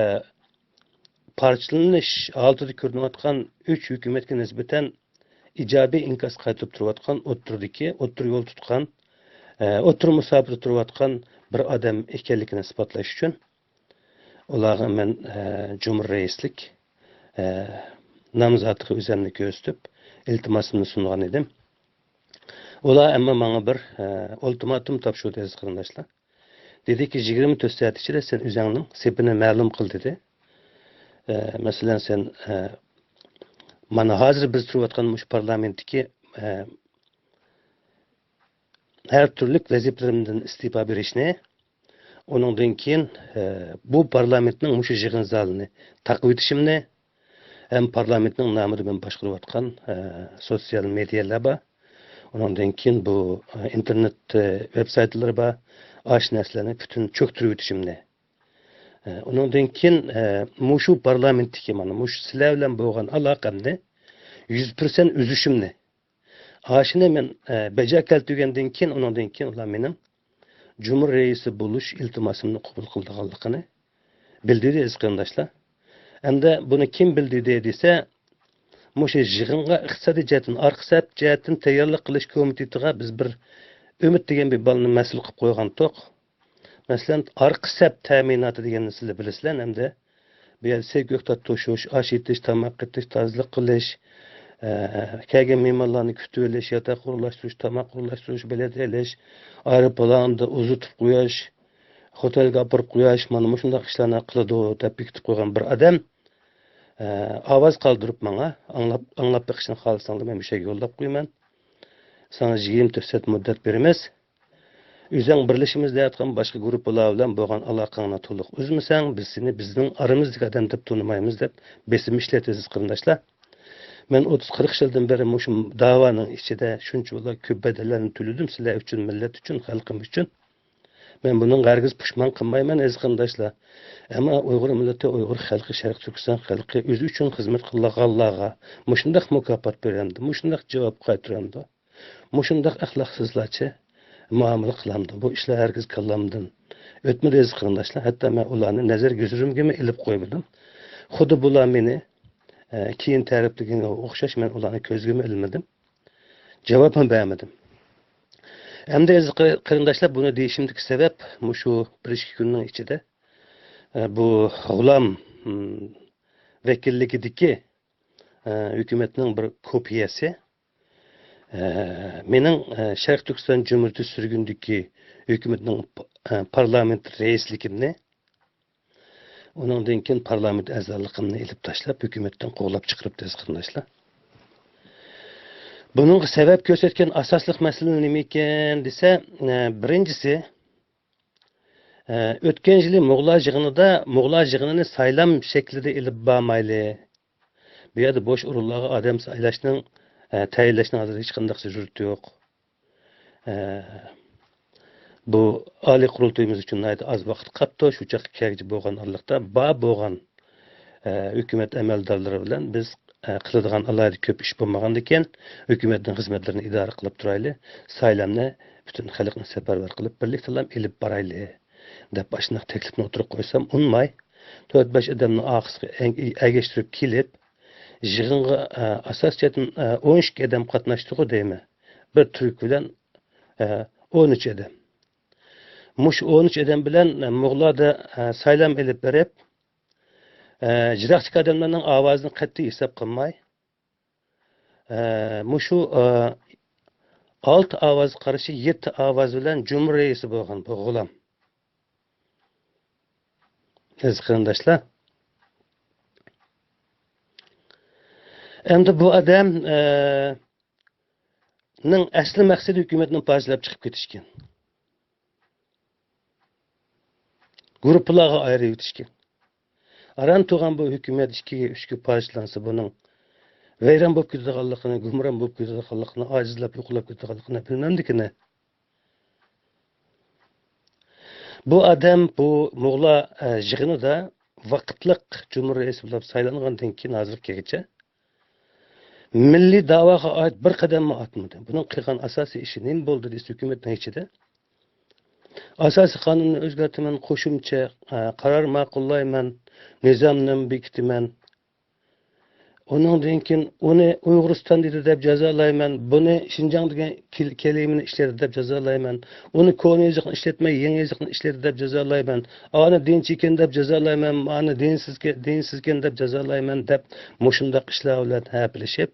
پارچىلىنىش ھالىتىدە كۆرۈنۈۋاتقان ئۈچ ھۆكۈمەتكە نىسبەتەن ئىجابىي ئىنكاس قايتۇرۇپ تۇرۇۋاتقان ئوتتۇرىدىكى، ئوتتۇرا يول تۇتقان، ئە، ئوتتۇرا مۇساپىدە تۇرۇۋاتقان بىر ئادەم ئىكەنلىكىنى ئىسپاتلاش ئۈچۈن، ئۇلارغا مەن، ئە، جۇمھۇر رەئىسلىك، ئە، نامزاتىغا ئۆزۈمنى كۆرسىتىپ، ئىلتىماسىمنى سۇنغان ئىدىم. ئۇلار ئەمما ماڭا بىر، ئە، ئۇلتىماتوم تاپشۇردى، ئەزىز قېرىنداشلار. دېدىكى، «يىگىرمە تۆت سائەت ئىچىدە سەن ئۆزۈڭنىڭ سېپىنى مەلۇم قىل» دېدى. ئە، مەسىلەن، سەن، ئە، مانا ھازىر بىز تۇرۇۋاتقان مۇشۇ پارلامېنتتىكى، ئە، ھەر تۈرلۈك ۋەزىپىلىرىمدىن ئىستېپا بېرىشنى، ئۇنىڭدىن كېيىن، ئە، بۇ پارلامېنتنىڭ مۇشۇ يىغىن زالىنى تاقىۋېتىشىمنى، ھەم پارلامېنتنىڭ نامىدا مەن باشقۇرۇۋاتقان، ئە، سوتسىيال مېدىيالار بار. ئۇنىڭدىن كېيىن بۇ، ئە، ئىنتېرنېت، ئە، ۋېب سايتلىرى بار. ئاشۇ نەرسىلەرنى پۈتۈن چۆكتۈرۈۋېتىشىمنى. ئە، ئۇنىڭدىن كېيىن، ئە، مۇشۇ پارلامېنتتىكى مانا مۇشۇ سىلەر بىلەن بولغان ئالاقەمنى يۈز پىرسەنت ئۈزۈشۈمنى، ئاشۇنى مەن، ئە، بەجا كەلتۈرگەندىن كېيىن، ئۇنىڭدىن كېيىن ئۇلار مېنىڭ جۇمھۇر رەئىسى بولۇش ئىلتىماسىمنى قوبۇل قىلىدىغانلىقىنى بىلدۈردى، ئەزىز قېرىنداشلار. ئەمدى بۇنى كىم بىلدۈردى دېسە، مۇشۇ يىغىنغا ئىقتىسادىي جەھەتتىن، ئارقا سەپ جەھەتتىن تەييارلىق قىلىش كومىتېتىغا بىز بىر ئۈمىد دېگەن بىر بالىنى مەسئۇل قىلىپ قويغانتۇق. مەسىلەن، ئارقا سەپ تەمىناتى دېگەننى سىلەر بىلىسىلەر ئەمدى. بۇ يەردە سېرك ئۆكتات توشۇش، ئاش ئېتىش، تاماق ئېتىش، تازىلىق قىلىش، ئە، كەلگەن مېھمانلارنى كۈتۈۋېلىش، ياتاق ئورۇنلاشتۇرۇش، تاماق ئورۇنلاشتۇرۇش، بېلەت ئېلىش، ئايروپىلاندا ئۇزىتىپ قويۇش، خوتەلگە ئاپىرىپ قويۇش، مانا مۇشۇنداق ئىشلارنى قىلىدۇ دەپ بېكىتىپ قويغان بىر ئادەم، ئە، ئاۋاز قالدۇرۇپ ماڭا، ئاڭلاپ، ئاڭلاپ بېقىشنى خالىساڭلار مەن مۇشۇ يەرگە يوللاپ قويىمەن. ساڭا يىگىرمە تۆت سائەت مۇددەت بېرىمىز. ئۆزۈڭ بىرلىشىمىز دەۋاتقان باشقا گۇرۇپپىلار بىلەن بولغان ئالاقەڭنى تولۇق ئۈزمىسەڭ، بىز سېنى بىزنىڭ ئارىمىزدىكى ئادەم دەپ تونۇمايمىز دەپ بېسىم ئىشلەتتى، ئەزىز قېرىنداشلار. مەن ئوتتۇز قىرىق يىلدىن بېرى مۇشۇ داۋانىڭ ئىچىدە شۇنچىۋالا كۆپ بەدەللەرنى تۆلىدىم سىلەر ئۈچۈن، مىللەت ئۈچۈن، خەلقىم ئۈچۈن. مەن بۇنىڭغا ھەرگىز پۇشمان قىلمايمەن، ئەزىز قېرىنداشلار. ئەمما ئۇيغۇر مىللىتى، ئۇيغۇر خەلقى، شەرقىي تۈركىستان خەلقى ئۆزى ئۈچۈن خىزمەت قىلغانلارغا مۇشۇنداق مۇكاپات بېرەمدۇ، مۇشۇنداق جاۋاب قايتۇرامدۇ؟ مۇشۇنداق ئەخلاقسىزلارچە مۇئامىلە قىلامدۇ؟ بۇ ئىشلار ھەرگىز كاللامدىن ئۆتمىدى، ئەزىز قېرىنداشلار. ھەتتا مەن ئۇلارنى نەزەر گۆزىرىمگىمۇ ئېلىپ قويمىدىم. خۇددى بۇلار مېنى، ئە، كېيىن تەرىپلىگەنگە ئوخشاش مەن ئۇلارنى كۆزگىمۇ ئىلمىدىم. جاۋابمۇ بەرمىدىم. ئەمدى ئەزىز قېرىنداشلار، بۇنى دېيىشىمدىكى سەۋەب مۇشۇ بىر ئىككى كۈننىڭ ئىچىدە، ئە، بۇ غۇلام، م، ۋەكىللىكىدىكى، ئە، ھۆكۈمەتنىڭ بىر كوپىيەسى، ئە، مېنىڭ، ئە، شەرقىي تۈركىستان جۇمھۇرىيىتى سۈرگۈندىكى ھۆكۈمەتنىڭ، ئە، پارلامېنت رەئىسلىكىمنى، ئۇنىڭدىن كېيىن پارلامېنت ئەزالىقىمنى ئېلىپ تاشلاپ، ھۆكۈمەتتىن قوغلاپ چىقىرىپتۇ، ئەزىز قېرىنداشلار. بۇنىڭغا سەۋەب كۆرسەتكەن ئاساسلىق مەسىلە نېمە ئىكەن دېسە، ئە، بىرىنچىسى، ئە، ئۆتكەن يىلى موغۇللار يىغىنىدا موغۇللار يىغىنىنى سايلام شەكلىدە ئېلىپ بارمايلى. بۇ يەردە بوش ئورۇنلارغا ئادەم سايلاشنىڭ، ئە، تەيىنلەشنىڭ ھازىر ھېچقانداق زۆرۈرىيىتى يوق. ئە، بۇ ئالىي قۇرۇلتىيىمىز ئۈچۈن ناھايىتى ئاز ۋاقىت قاپتۇ. شۇ چاغقا كەلگۈچە بولغان ئارىلىقتا بار بولغان، ئە، ھۆكۈمەت ئەمەلدارلىرى بىلەن بىز، ئە، قىلىدىغان ئالاھىدە كۆپ ئىش بولمىغاندىكىن، ھۆكۈمەتنىڭ خىزمەتلىرىنى ئىدارە قىلىپ تۇرايلى، سايلامنى پۈتۈن خەلقنى سەپەرۋەر قىلىپ، بىرلىكتىنلا ئېلىپ بارايلى، دەپ ئاشۇنداق تەكلىپنى ئوتتۇرىغا قويسام، ئۇنىماي، تۆت-بەش ئادەمنى ئارقىسىغا ئەگ-، ئەگەشتۈرۈپ كېلىپ، يىغىنغا، ئە، ئاساسىي جەھەتتىن، ئە، ئون ئىككى ئادەم قاتناشتىغۇ دەيمەن. بىر تۈرك بىلەن، ئە، ئون ئۈچ ئادەم. مۇشۇ ئون ئۈچ ئادەم بىلەن، ئە، موغۇللاردا، ئە، سايلام ئېلىپ بېرىپ، ئە، يىراقتىكى ئادەملەرنىڭ ئاۋازىنى قەتئىي ھېساب قىلماي، ئە، مۇشۇ، ئە، ئالتە ئاۋاز قارشى يەتتە ئاۋاز بىلەن جۇمھۇر رەئىسى بولغان بۇ غۇلام. ئەزىز قېرىنداشلار، ئەمدى بۇ ئادەم، ئە، نىڭ ئەسلى مەقسىتى ھۆكۈمەتنى پارچىلاپ چىقىپ كېتىشكەن. گۇرۇپپىلارغا ئايرىۋېتىشكەن. ئاران تۇرغان بۇ ھۆكۈمەت ئىككىگە، ئۈچكە پارچىلانسا، بۇنىڭ ۋەيران بولۇپ كېتىدىغانلىقىنى، گۇمران بولۇپ كېتىدىغانلىقىنى، ئاجىزلاپ يوقىلاپ كېتىدىغانلىقىنى بىلمەمدىكىنە. بۇ ئادەم بۇ موغۇللار، ئە، يىغىنىدا ۋاقىتلىق جۇمھۇر رەئىسى بولۇپ سايلانغاندىن كېيىن ھازىرغىچە مىللىي داۋاغا ئائىت بىر قەدەممۇ ئاتمىدى. بۇنىڭ قىلغان ئاساسىي ئىشى نېمە بولدى دېسە، ھۆكۈمەتنىڭ ئىچىدە ئاساسىي قانۇننى ئۆزگەرتىمەن، قوشۇمچە، ئە، قارار ماقۇللايمەن، نىزامنامە بېكىتىمەن. ئۇنىڭدىن كېيىن ئۇنى ئۇيغۇرىستان دېدى دەپ جازالايمەن، بۇنى شىنجاڭ دېگەن كىل-، كەلىمىنى ئىشلەتتى دەپ جازالايمەن، ئۇنى كونا يېزىقنى ئىشلەتمەي، يېڭى يېزىقنى ئىشلەتتى دەپ جازالايمەن، ئانى دىنچىكەن دەپ جازالايمەن، مانى دىنسىزكەن، دىنسىزكەن دەپ جازالايمەن دەپ مۇشۇنداق ئىشلار بىلەن ھەپىلىشىپ،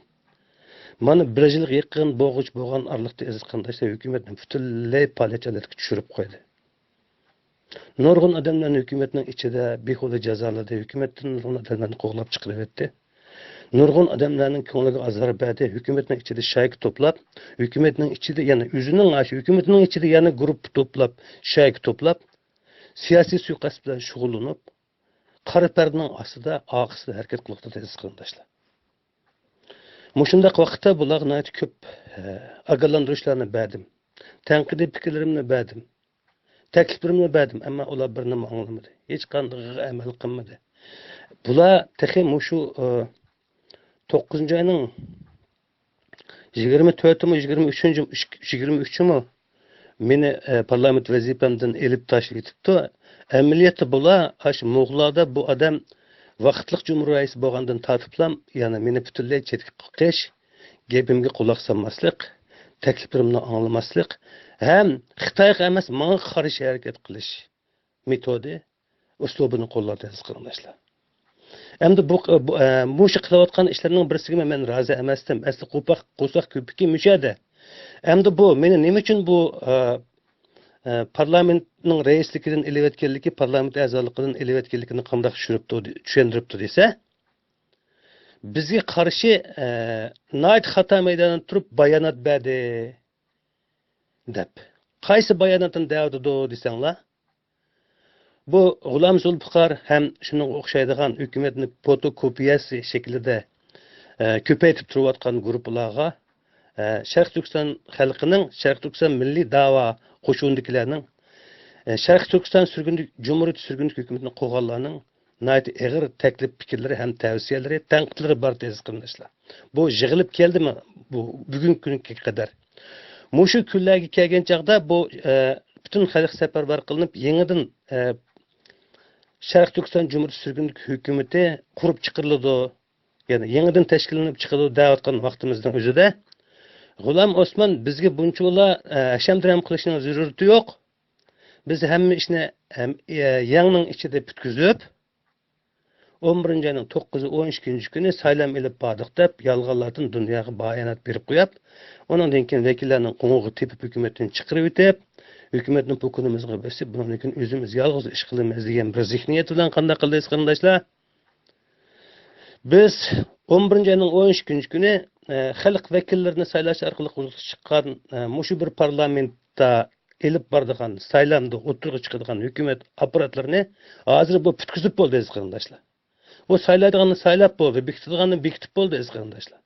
مانا بىر يىلغا يېقىن بولغۇچە بولغان ئارىلىقتا ئەزىز قېرىنداشلار ھۆكۈمەتنى پۈتۈنلەي پالەچ ھالەتكە چۈشۈرۈپ قويدى. نۇرغۇن ئادەملەرنى ھۆكۈمەتنىڭ ئىچىدە بىھۇدە جازالىدى، ھۆكۈمەتتىن نۇرغۇن ئادەملەرنى قوغلاپ چىقىرىۋەتتى. نۇرغۇن ئادەملەرنىڭ كۆڭلىگە ئازار بەردى، ھۆكۈمەتنىڭ ئىچىدە شايكا توپلاپ، ھۆكۈمەتنىڭ ئىچىدە يەنە ئۆزىنىڭ ئاشۇ ھۆكۈمەتنىڭ ئىچىدە يەنە گۇرۇپپا توپلاپ، شايكا توپلاپ، سىياسىي سۇيىقەست بىلەن شۇغۇللىنىپ، قارا پەردىنىڭ ئاستىدا، ئارقىسىدا ھەرىكەت قىلىۋاتىدۇ ئەزىز قېرىنداشلار. مۇشۇنداق ۋاقىتتا بۇلارغا ناھايىتى كۆپ، ئە، ئاگاھلاندۇرۇشلارنى بەردىم. تەنقىدىي پىكىرلىرىمنى بەردىم. تەكلىپلىرىمنى بەردىم، ئەمما ئۇلار بىرنېمە ئاڭلىمىدى. ھېچقاندىقىغا ئەمەل قىلمىدى. بۇلار تېخى مۇشۇ، ئە، توققۇزىنچى ئاينىڭ يىگىرمە تۆتىمۇ، يىگىرمە ئۈچىنچى، يىگىرمە ئۈچىمۇ مېنى، ئە، پارلامېنت ۋەزىپەمدىن ئېلىپ تاشلىۋېتىپتۇ. ئەمەلىيەتتە بۇلار ئاشۇ موغۇللاردا بۇ ئادەم ۋاقىتلىق جۇمھۇر رەئىسى بولغاندىن تارتىپلا، يەنى مېنى پۈتۈنلەي چەتكە قېقىش، گېپىمگە قۇلاق سالماسلىق، تەكلىپلىرىمنى ئاڭلىماسلىق ھەم خىتايغا ئەمەس، ماڭا قارشى ھەرىكەت قىلىش مېتودى، ئۇسلۇبىنى قوللاندى، ئەزىز قېرىنداشلار. ئەمدى بۇ، بۇ، ئە، مۇشۇ قىلىۋاتقان ئىشلىرىنىڭ بىرسىگىمۇ مەن رازى ئەمەستىم. ئەسلى قورساق، قورساق كۆپۈكى مۇشۇ يەردە. ئەمدى بۇ مېنى نېمە ئۈچۈن بۇ، ئە، ئە، پارلامېنتنىڭ رەئىسلىكىدىن ئېلىۋەتكەنلىكى، پارلامېنت ئەزالىقىدىن ئېلىۋەتكەنلىكىنى قانداق چۈشۈرۈپتۇ، چۈشەندۈرۈپتۇ دېسە، بىزگە قارشى، ئە، ناھايىتى خاتا مەيداندا تۇرۇپ بايانات بەردى دەپ. قايسى باياناتنى دەۋاتىدۇ دېسەڭلار، بۇ غۇلام زۇلپىقار ھەم شۇنىڭغا ئوخشايدىغان ھۆكۈمەتنى فوتوكوپىيەسى شەكلىدە، ئە، كۆپەيتىپ تۇرۇۋاتقان گۇرۇپپىلارغا، ئە، شەرقىي تۈركىستان خەلقىنىڭ شەرقىي تۈركىستان مىللىي دەۋا قوشۇنىدىكىلەرنىڭ، ئە، شەرقىي تۈركىستان سۈرگۈندە-، جۇمھۇرىيىتى سۈرگۈندىكى ھۆكۈمىتىنى قۇرغانلارنىڭ ناھايىتى ئېغىر تەكلىپ پىكىرلىرى ھەم تەۋسىيەلىرى، تەنقىدلىرى بار ئەزىز قېرىنداشلار. بۇ يىغىلىپ كەلدىمۇ بۇ بۈگۈنكى كۈنگە قەدەر؟ مۇشۇ كۈنلەرگە كەلگەن چاغدا بۇ، ئە، پۈتۈن خەلق سەپەرۋەر قىلىنىپ، يېڭىدىن، ئە، شەرقىي تۈركىستان جۇمھۇرىيىتى سۈرگۈندىكى ھۆكۈمىتى قۇرۇپ چىقىرىلىدۇ، يەنى يېڭىدىن تەشكىللىنىپ چىقىدۇ دەۋاتقان ۋاقتىمىزنىڭ ئۆزىدە، غۇلام ئوسمان بىزگە بۇنچىۋالا، ئە، ھەشەم-دىرەم قىلىشنىڭ زۆرۈرىيىتى يوق. بىز ھەممە ئىشنى ھەم، ئە، يەڭنىڭ ئىچىدە پۈتكۈزۈپ، ئون بىرىنچى ئاينىڭ توققۇزى، ئون ئىككىنچى كۈنى سايلام ئېلىپ باردۇق دەپ يالغانلاردىن دۇنياغا بايانات بېرىپ قويۇپ، ئۇنىڭدىن كېيىن ۋەكىللەرنىڭ قوڭىغا تېپىپ ھۆكۈمەتتىن چىقىرىۋېتىپ، ھۆكۈمەتنى پوكىنىمىزغا بېسىپ، بۇنىڭدىن كېيىن ئۆزىمىز يالغۇز ئىش قىلىمىز دېگەن بىر زېھنىيەت بىلەن قانداق قىلدى ئەزىز قېرىنداشلار؟ بىز ئون بىرىنچى ئاينىڭ ئون ئىككىنچى كۈنى، ئە، خەلق ۋەكىللىرىنى سايلاش ئارقىلىق ۋۇجۇدقا چىققان، ئە، مۇشۇ بىر پارلامېنتتا ئېلىپ بارىدىغان سايلامدا ئوتتۇرىغا چىقىدىغان ھۆكۈمەت ئاپپاراتلىرىنى ھازىر بۇ پۈتكۈزۈپ بولدى ئەزىز قېرىنداشلار. بۇ سايلايدىغاننى سايلاپ بولدى، بېكىتىدىغاننى بېكىتىپ بولدى ئەزىز قېرىنداشلار.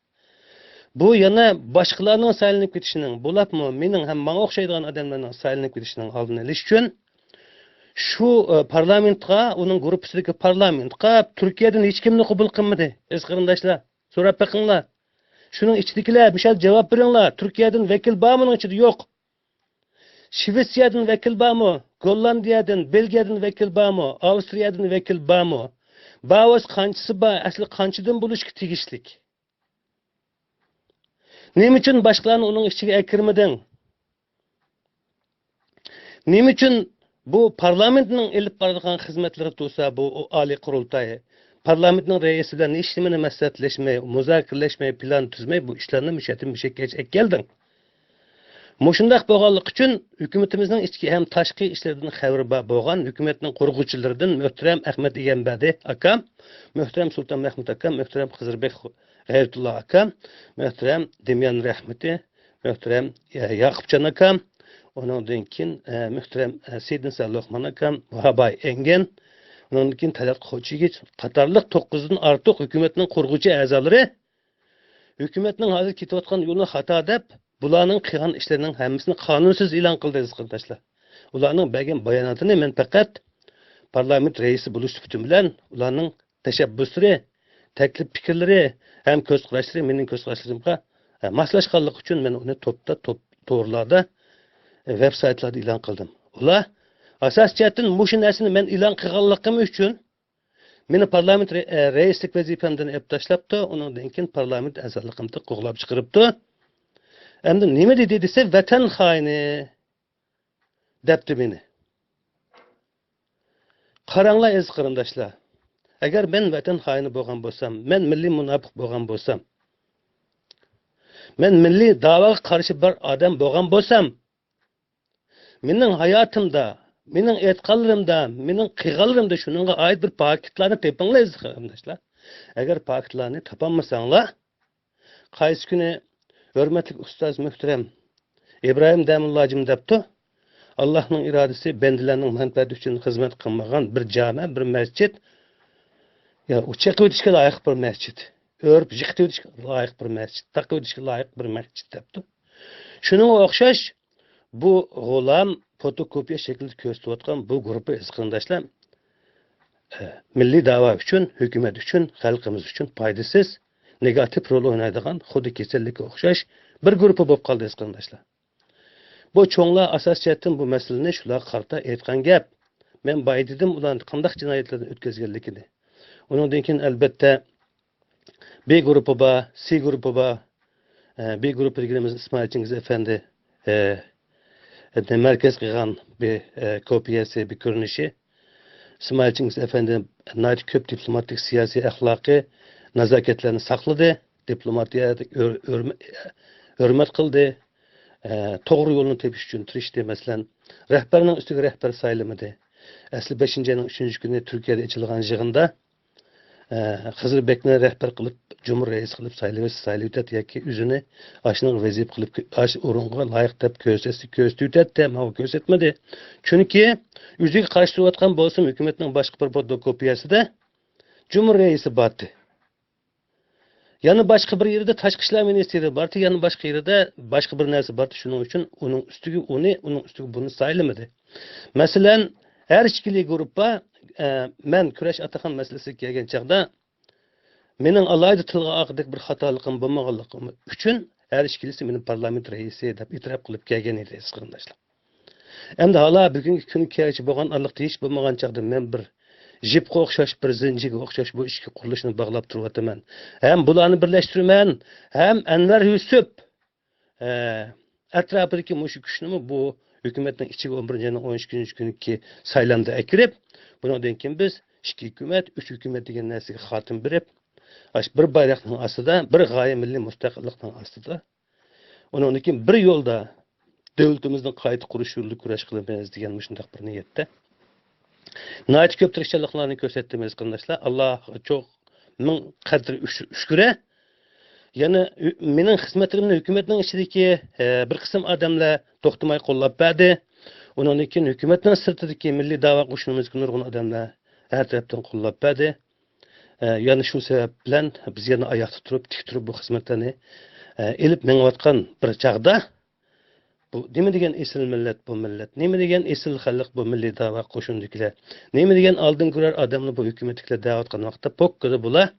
بۇ يەنە باشقىلارنىڭ سايلىنىپ كېتىشىنىڭ، بولۇپمۇ مېنىڭ ھەم ماڭا ئوخشايدىغان ئادەملەرنىڭ سايلىنىپ كېتىشىنىڭ ئالدىنى ئېلىش ئۈچۈن شۇ، ئە، پارلامېنتقا، ئۇنىڭ گۇرۇپپىسىدىكى پارلامېنتقا تۈركىيەدىن ھېچكىمنى قوبۇل قىلمىدى. ئەزىز قېرىنداشلار، سوراپ بېقىڭلار. شۇنىڭ ئىچىدىكىلەر، مىشەل، جاۋاب بېرىڭلار. تۈركىيەدىن ۋەكىل بارمۇ ئۇنىڭ ئىچىدە؟ يوق. شىۋېتسىيەدىن ۋەكىل بارمۇ؟ گوللاندىيەدىن، بېلگىيەدىن ۋەكىل بارمۇ؟ ئاۋسترىيەدىن ۋەكىل بارمۇ؟ بار بولسا قانچىسى بار؟ ئەسلى قانچىدىن بولۇشقا تېگىشلىك؟ نېمە ئۈچۈن باشقىلارنى ئۇنىڭ ئىچىگە ئەكىرمىدىڭ؟ نېمە ئۈچۈن بۇ پارلامېنتنىڭ ئېلىپ بارىدىغان خىزمەتلىرى تۇرسا، بۇ ئالىي قۇرۇلتاي، پارلامېنتنىڭ رەئىسى بىلەن ھېچنېمىنى مەسلىھەتلەشمەي، مۇزاكىرىلەشمەي، پىلان تۈزمەي، بۇ ئىشلارنى مۇشۇ يەردىن مۇشەگىچە ئەكەلدىڭ. مۇشۇنداق بولغانلىقى ئۈچۈن ھۆكۈمىتىمىزنىڭ ئىچكى ھەم تاشقى ئىشلىرىدىن خەۋىرى بار بولغان ھۆكۈمەتنىڭ قۇرغۇچىلىرىدىن مۆھتەرەم ئەخمەت ئىگەمبەردى ئاكام، مۆھتەرەم سۇلتان مەھمۇت ئاكام، مۆھتەرەم خىزىربېك غەيرىتۇللا ئاكام، مۆھتەرەم دېميان رەھمىتى، مۆھتەرەم، ئە، ياقۇپجان ئاكام، ئۇنىڭدىن كېيىن، ئە، مۆھتەرەم، ئە، سېيىتنىسا لوقمان ئاكام، ۋاھاباي ئەنگەن، ئۇنىڭدىن كېيىن تەلئەت قوچىگىچ قاتارلىق توققۇزدىن ئارتۇق ھۆكۈمەتنىڭ قۇرغۇچى ئەزالىرى ھۆكۈمەتنىڭ ھازىر كېتىۋاتقان يولى خاتا دەپ، بۇلارنىڭ قىلغان ئىشلىرىنىڭ ھەممىسىنى قانۇنسىز ئېلان قىلدى، ئەزىز قېرىنداشلار. ئۇلارنىڭ بەرگەن باياناتىنى مەن پەقەت پارلامېنت رەئىسى بولۇش سۈپىتىم بىلەن ئۇلارنىڭ تەشەببۇسلىرى، تەكلىپ پىكىرلىرى ھەم كۆز قاراشلىرى مېنىڭ كۆز قاراشلىرىمغا، ئە، ماسلاشقانلىقى ئۈچۈن مەن ئۇنى توپتا، توپ، تورلاردا، ئە، ۋېب سايتلاردا ئېلان قىلدىم. ئۇلار ئاساسىي جەھەتتىن مۇشۇ نەرسىنى مەن ئېلان قىلغانلىقىم ئۈچۈن مېنى پارلامېنت رە-، ئە، رەئىسلىك ۋەزىپەمدىن ئېلىپ تاشلاپتۇ، ئۇنىڭدىن كېيىن پارلامېنت ئەزالىقىمدىن قوغلاپ چىقىرىپتۇ. ئەمدى نېمە دېدى دېسە، ۋەتەن خائىنى دەپتۇ مېنى. قاراڭلار ئەزىز قېرىنداشلار، ئەگەر مەن ۋەتەن خائىنى بولغان بولسام، مەن مىللىي مۇناپىق بولغان بولسام، مەن مىللىي داۋاغا قارشى بىر ئادەم بولغان بولسام، مېنىڭ ھاياتىمدا، مېنىڭ ئېيتقانلىرىمدا، مېنىڭ قىلغانلىرىمدا شۇنىڭغا ئائىت بىر پاكىتلارنى تېپىڭلار ئەزىز قېرىنداشلار. ئەگەر پاكىتلارنى تاپالمىساڭلار، قايسى كۈنى ھۆرمەتلىك ئۇستاز مۆھتەرەم ئىبراھىم دەمۇللاجىم دەپتۇ، ئاللاھنىڭ ئىرادىسى، بەندىلەرنىڭ مەنپەئەتى ئۈچۈن خىزمەت قىلمىغان بىر جامە، بىر مەسچىت، يا ئۇ چېقىۋېتىشكە لايىق بىر مەسچىت، ئۆرۈپ يىقىتىۋېتىشكە لايىق بىر مەسچىت، تاقىۋېتىشكە لايىق بىر مەسچىت دەپتۇ. شۇنىڭغا ئوخشاش بۇ غۇلام فوتوكوپىيە شەكلىدە كۆرسىتىۋاتقان بۇ گۇرۇپپا ئەزىز قېرىنداشلار، ئە، مىللىي داۋا ئۈچۈن، ھۆكۈمەت ئۈچۈن، خەلقىمىز ئۈچۈن پايدىسىز، نېگاتىپ رول ئوينايدىغان، خۇددى كېسەللىككە ئوخشاش بىر گۇرۇپپا بولۇپ قالدى ئەزىز قېرىنداشلار. بۇ چوڭلار ئاساسىي جەھەتتىن بۇ مەسىلىنى شۇلارغا قارىتا ئېيتقان گەپ. مەن بايا دېدىم، ئۇلارنى قانداق جىنايەتلەرنى ئۆتكۈزگەنلىكىنى. ئۇنىڭدىن كېيىن، ئەلبەتتە، بى گۇرۇپپا بار، سى گۇرۇپپا بار. ئە، بى گۇرۇپپا دېگىنىمىز ئىسمائىل چىڭگىز ئەپەندى، ئە، مەركەز قىلغان بىر، ئە، كوپىيەسى، بىر كۆرۈنۈشى. ئىسمائىل چىڭگىز ئەپەندى ناھايىتى كۆپ دىپلوماتىك، سىياسىي، ئەخلاقىي نازاكەتلەرنى ساقلىدى. دىپلوماتىيەدە ھۆر-، ھۆرمە-، ھۆرمەت قىلدى. ئە، توغرا يولنى تېپىش ئۈچۈن تىرىشتى. مەسىلەن، رەھبەرنىڭ ئۈستىگە رەھبەر سايلىمىدى. ئەسلى بەشىنچى ئاينىڭ ئۈچىنچى كۈنى تۈركىيەدە ئېچىلغان يىغىندا، ئە، خىزىر بەكنى رەھبەر قىلىپ، جۇمھۇر رەئىسى قىلىپ سايلىۋەتسە سايلىۋېتەتتى ياكى ئۆزىنى ئاشۇنىڭغا ۋەزىپە قىلىپ، ئاشۇ ئورۇنغا لايىق دەپ كۆرسەتسە كۆرسىتىۋېتەتتى، ئەمما ئۇ كۆرسەتمىدى. چۈنكى ئۆزىگە قارشى تۇرۇۋاتقان بولسىمۇ، ھۆكۈمەتنىڭ باشقا بىر فوتوكوپىيەسىدە جۇمھۇر رەئىسى بارتى. يەنە باشقا بىر يېرىدە تاشقى ئىشلار مىنىستىرى بارتى، يەنە باشقا يېرىدە باشقا بىر نەرسە بارتى. شۇنىڭ ئۈچۈن ئۇنىڭ ئۈستىگە ئۇنى، ئۇنىڭ ئۈستىگە بۇنى سايلىمىدى. مەسىلەن، ھەر ئىككىلى گۇرۇپپا، ئە، مەن كۈرەش ئاتاخان مەسىلىسىگە كەلگەن چاغدا، مېنىڭ ئالاھىدە تىلغا ئالغۇدەك بىر خاتالىقىم بولمىغانلىقىم ئۈچۈن ھەر ئىككىلىسى مېنى پارلامېنت رەئىسى دەپ ئېتىراپ قىلىپ كەلگەن ئىدى، ئەزىز قېرىنداشلار. ئەمدى ھالا بۈگۈنكى كۈنگە كەلگۈچە بولغان ئارىلىقتا ھېچ بولمىغان چاغدا مەن بىر جىپقا ئوخشاش، بىر زىنجىرغا ئوخشاش بۇ ئىككى قۇرۇلۇشنى باغلاپ تۇرۇۋاتىمەن. ھەم بۇلارنى بىرلەشتۈرىمەن، ھەم ئەنۋەر يۈسۈپ، ئە، ئەتراپىدىكى مۇشۇ كۈچنىمۇ بۇ ھۆكۈمەتنىڭ ئىچىگە ئون بىرىنچى ئاينىڭ ئون ئىككىنچى كۈنىكى سايلامدا ئەكىرىپ، بۇنىڭدىن كېيىن بىز ئىككى ھۆكۈمەت، ئۈچ ھۆكۈمەت دېگەن نەرسىگە خاتىمە بېرىپ، ئاشۇ بىر بايراقنىڭ ئاستىدا، بىر غايە مىللىي مۇستەقىللىقنىڭ ئاستىدا، ئۇنىڭدىن كېيىن بىر يولدا دۆلىتىمىزنى قايتا قۇرۇش يولىدا كۈرەش قىلىمىز دېگەن مۇشۇنداق بىر نىيەتتە. ناھايىتى كۆپ تىرىشچانلىقلارنى كۆرسەتتىم، ئەزىز قېرىنداشلار. ئاللا چوق مىڭ قەدىر ئۈش-، شۈكرى. يەنە ھۆ-، مېنىڭ خىزمەتلىرىمنى ھۆكۈمەتنىڭ ئىچىدىكى، ئە، بىر قىسىم ئادەملەر توختىماي قوللاپ بەردى. ئۇنىڭدىن كېيىن ھۆكۈمەتنىڭ سىرتىدىكى مىللىي داۋا قوشۇنىمىزدىكى نۇرغۇن ئادەملەر ھەر تەرەپتىن قوللاپ بەردى. ئە، يەنە شۇ سەۋەب بىلەن بىز يەنە ئاياقتا تۇرۇپ، تىك تۇرۇپ بۇ خىزمەتلەرنى، ئە، ئېلىپ مېڭىۋاتقان بىر چاغدا، بۇ نېمە دېگەن ئېسىل مىللەت بۇ مىللەت، نېمە دېگەن ئېسىل خەلق بۇ مىللىي داۋا قوشۇنىدىكىلەر، نېمە دېگەن ئالدىن كۆرەر ئادەملەر بۇ ھۆكۈمەتتىكىلەر دەۋاتقان ۋاقىتتا، پوككىدە بۇلار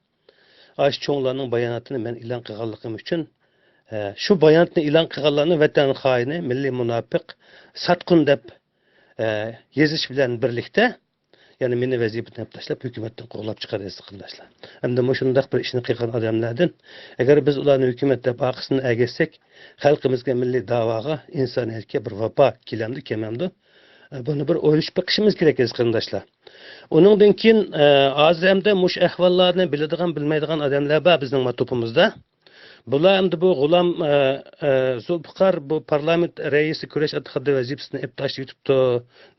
ئاشۇ چوڭلارنىڭ باياناتىنى مەن ئېلان قىلغانلىقىم ئۈچۈن، ئە، شۇ باياناتنى ئېلان قىلغانلارنى ۋەتەن خائىنى، مىللىي مۇناپىق، ساتقۇن دەپ، ئە، يېزىش بىلەن بىرلىكتە، يەنى مېنى ۋەزىپىدىن ئېلىپ تاشلاپ، ھۆكۈمەتتىن قوغلاپ چىقاردى، ئەزىز قېرىنداشلار. ئەمدى مۇشۇنداق بىر ئىشنى قىلغان ئادەملەردىن، ئەگەر بىز ئۇلارنى ھۆكۈمەت دەپ ئارقىسىدىن ئەگەشسەك، خەلقىمىزگە، مىللىي داۋاغا، ئىنسانىيەتكە بىر ۋاپا كېلەمدۇ، كەلمەمدۇ؟ بۇنى بىر ئويلىشىپ بېقىشىمىز كېرەك، ئەزىز قېرىنداشلار. ئۇنىڭدىن كېيىن، ئە، ھازىر ئەمدى مۇشۇ ئەھۋاللارنى بىلىدىغان، بىلمەيدىغان ئادەملەر بار بىزنىڭ ما توپىمىزدا. بۇلار ئەمدى بۇ غۇلام، ئە، ئە، زۇلپىقار بۇ پارلامېنت رەئىسى كۈرەش ئاتاخانىدا ۋەزىپىسىنى ئېلىپ تاشلىۋېتىپتۇ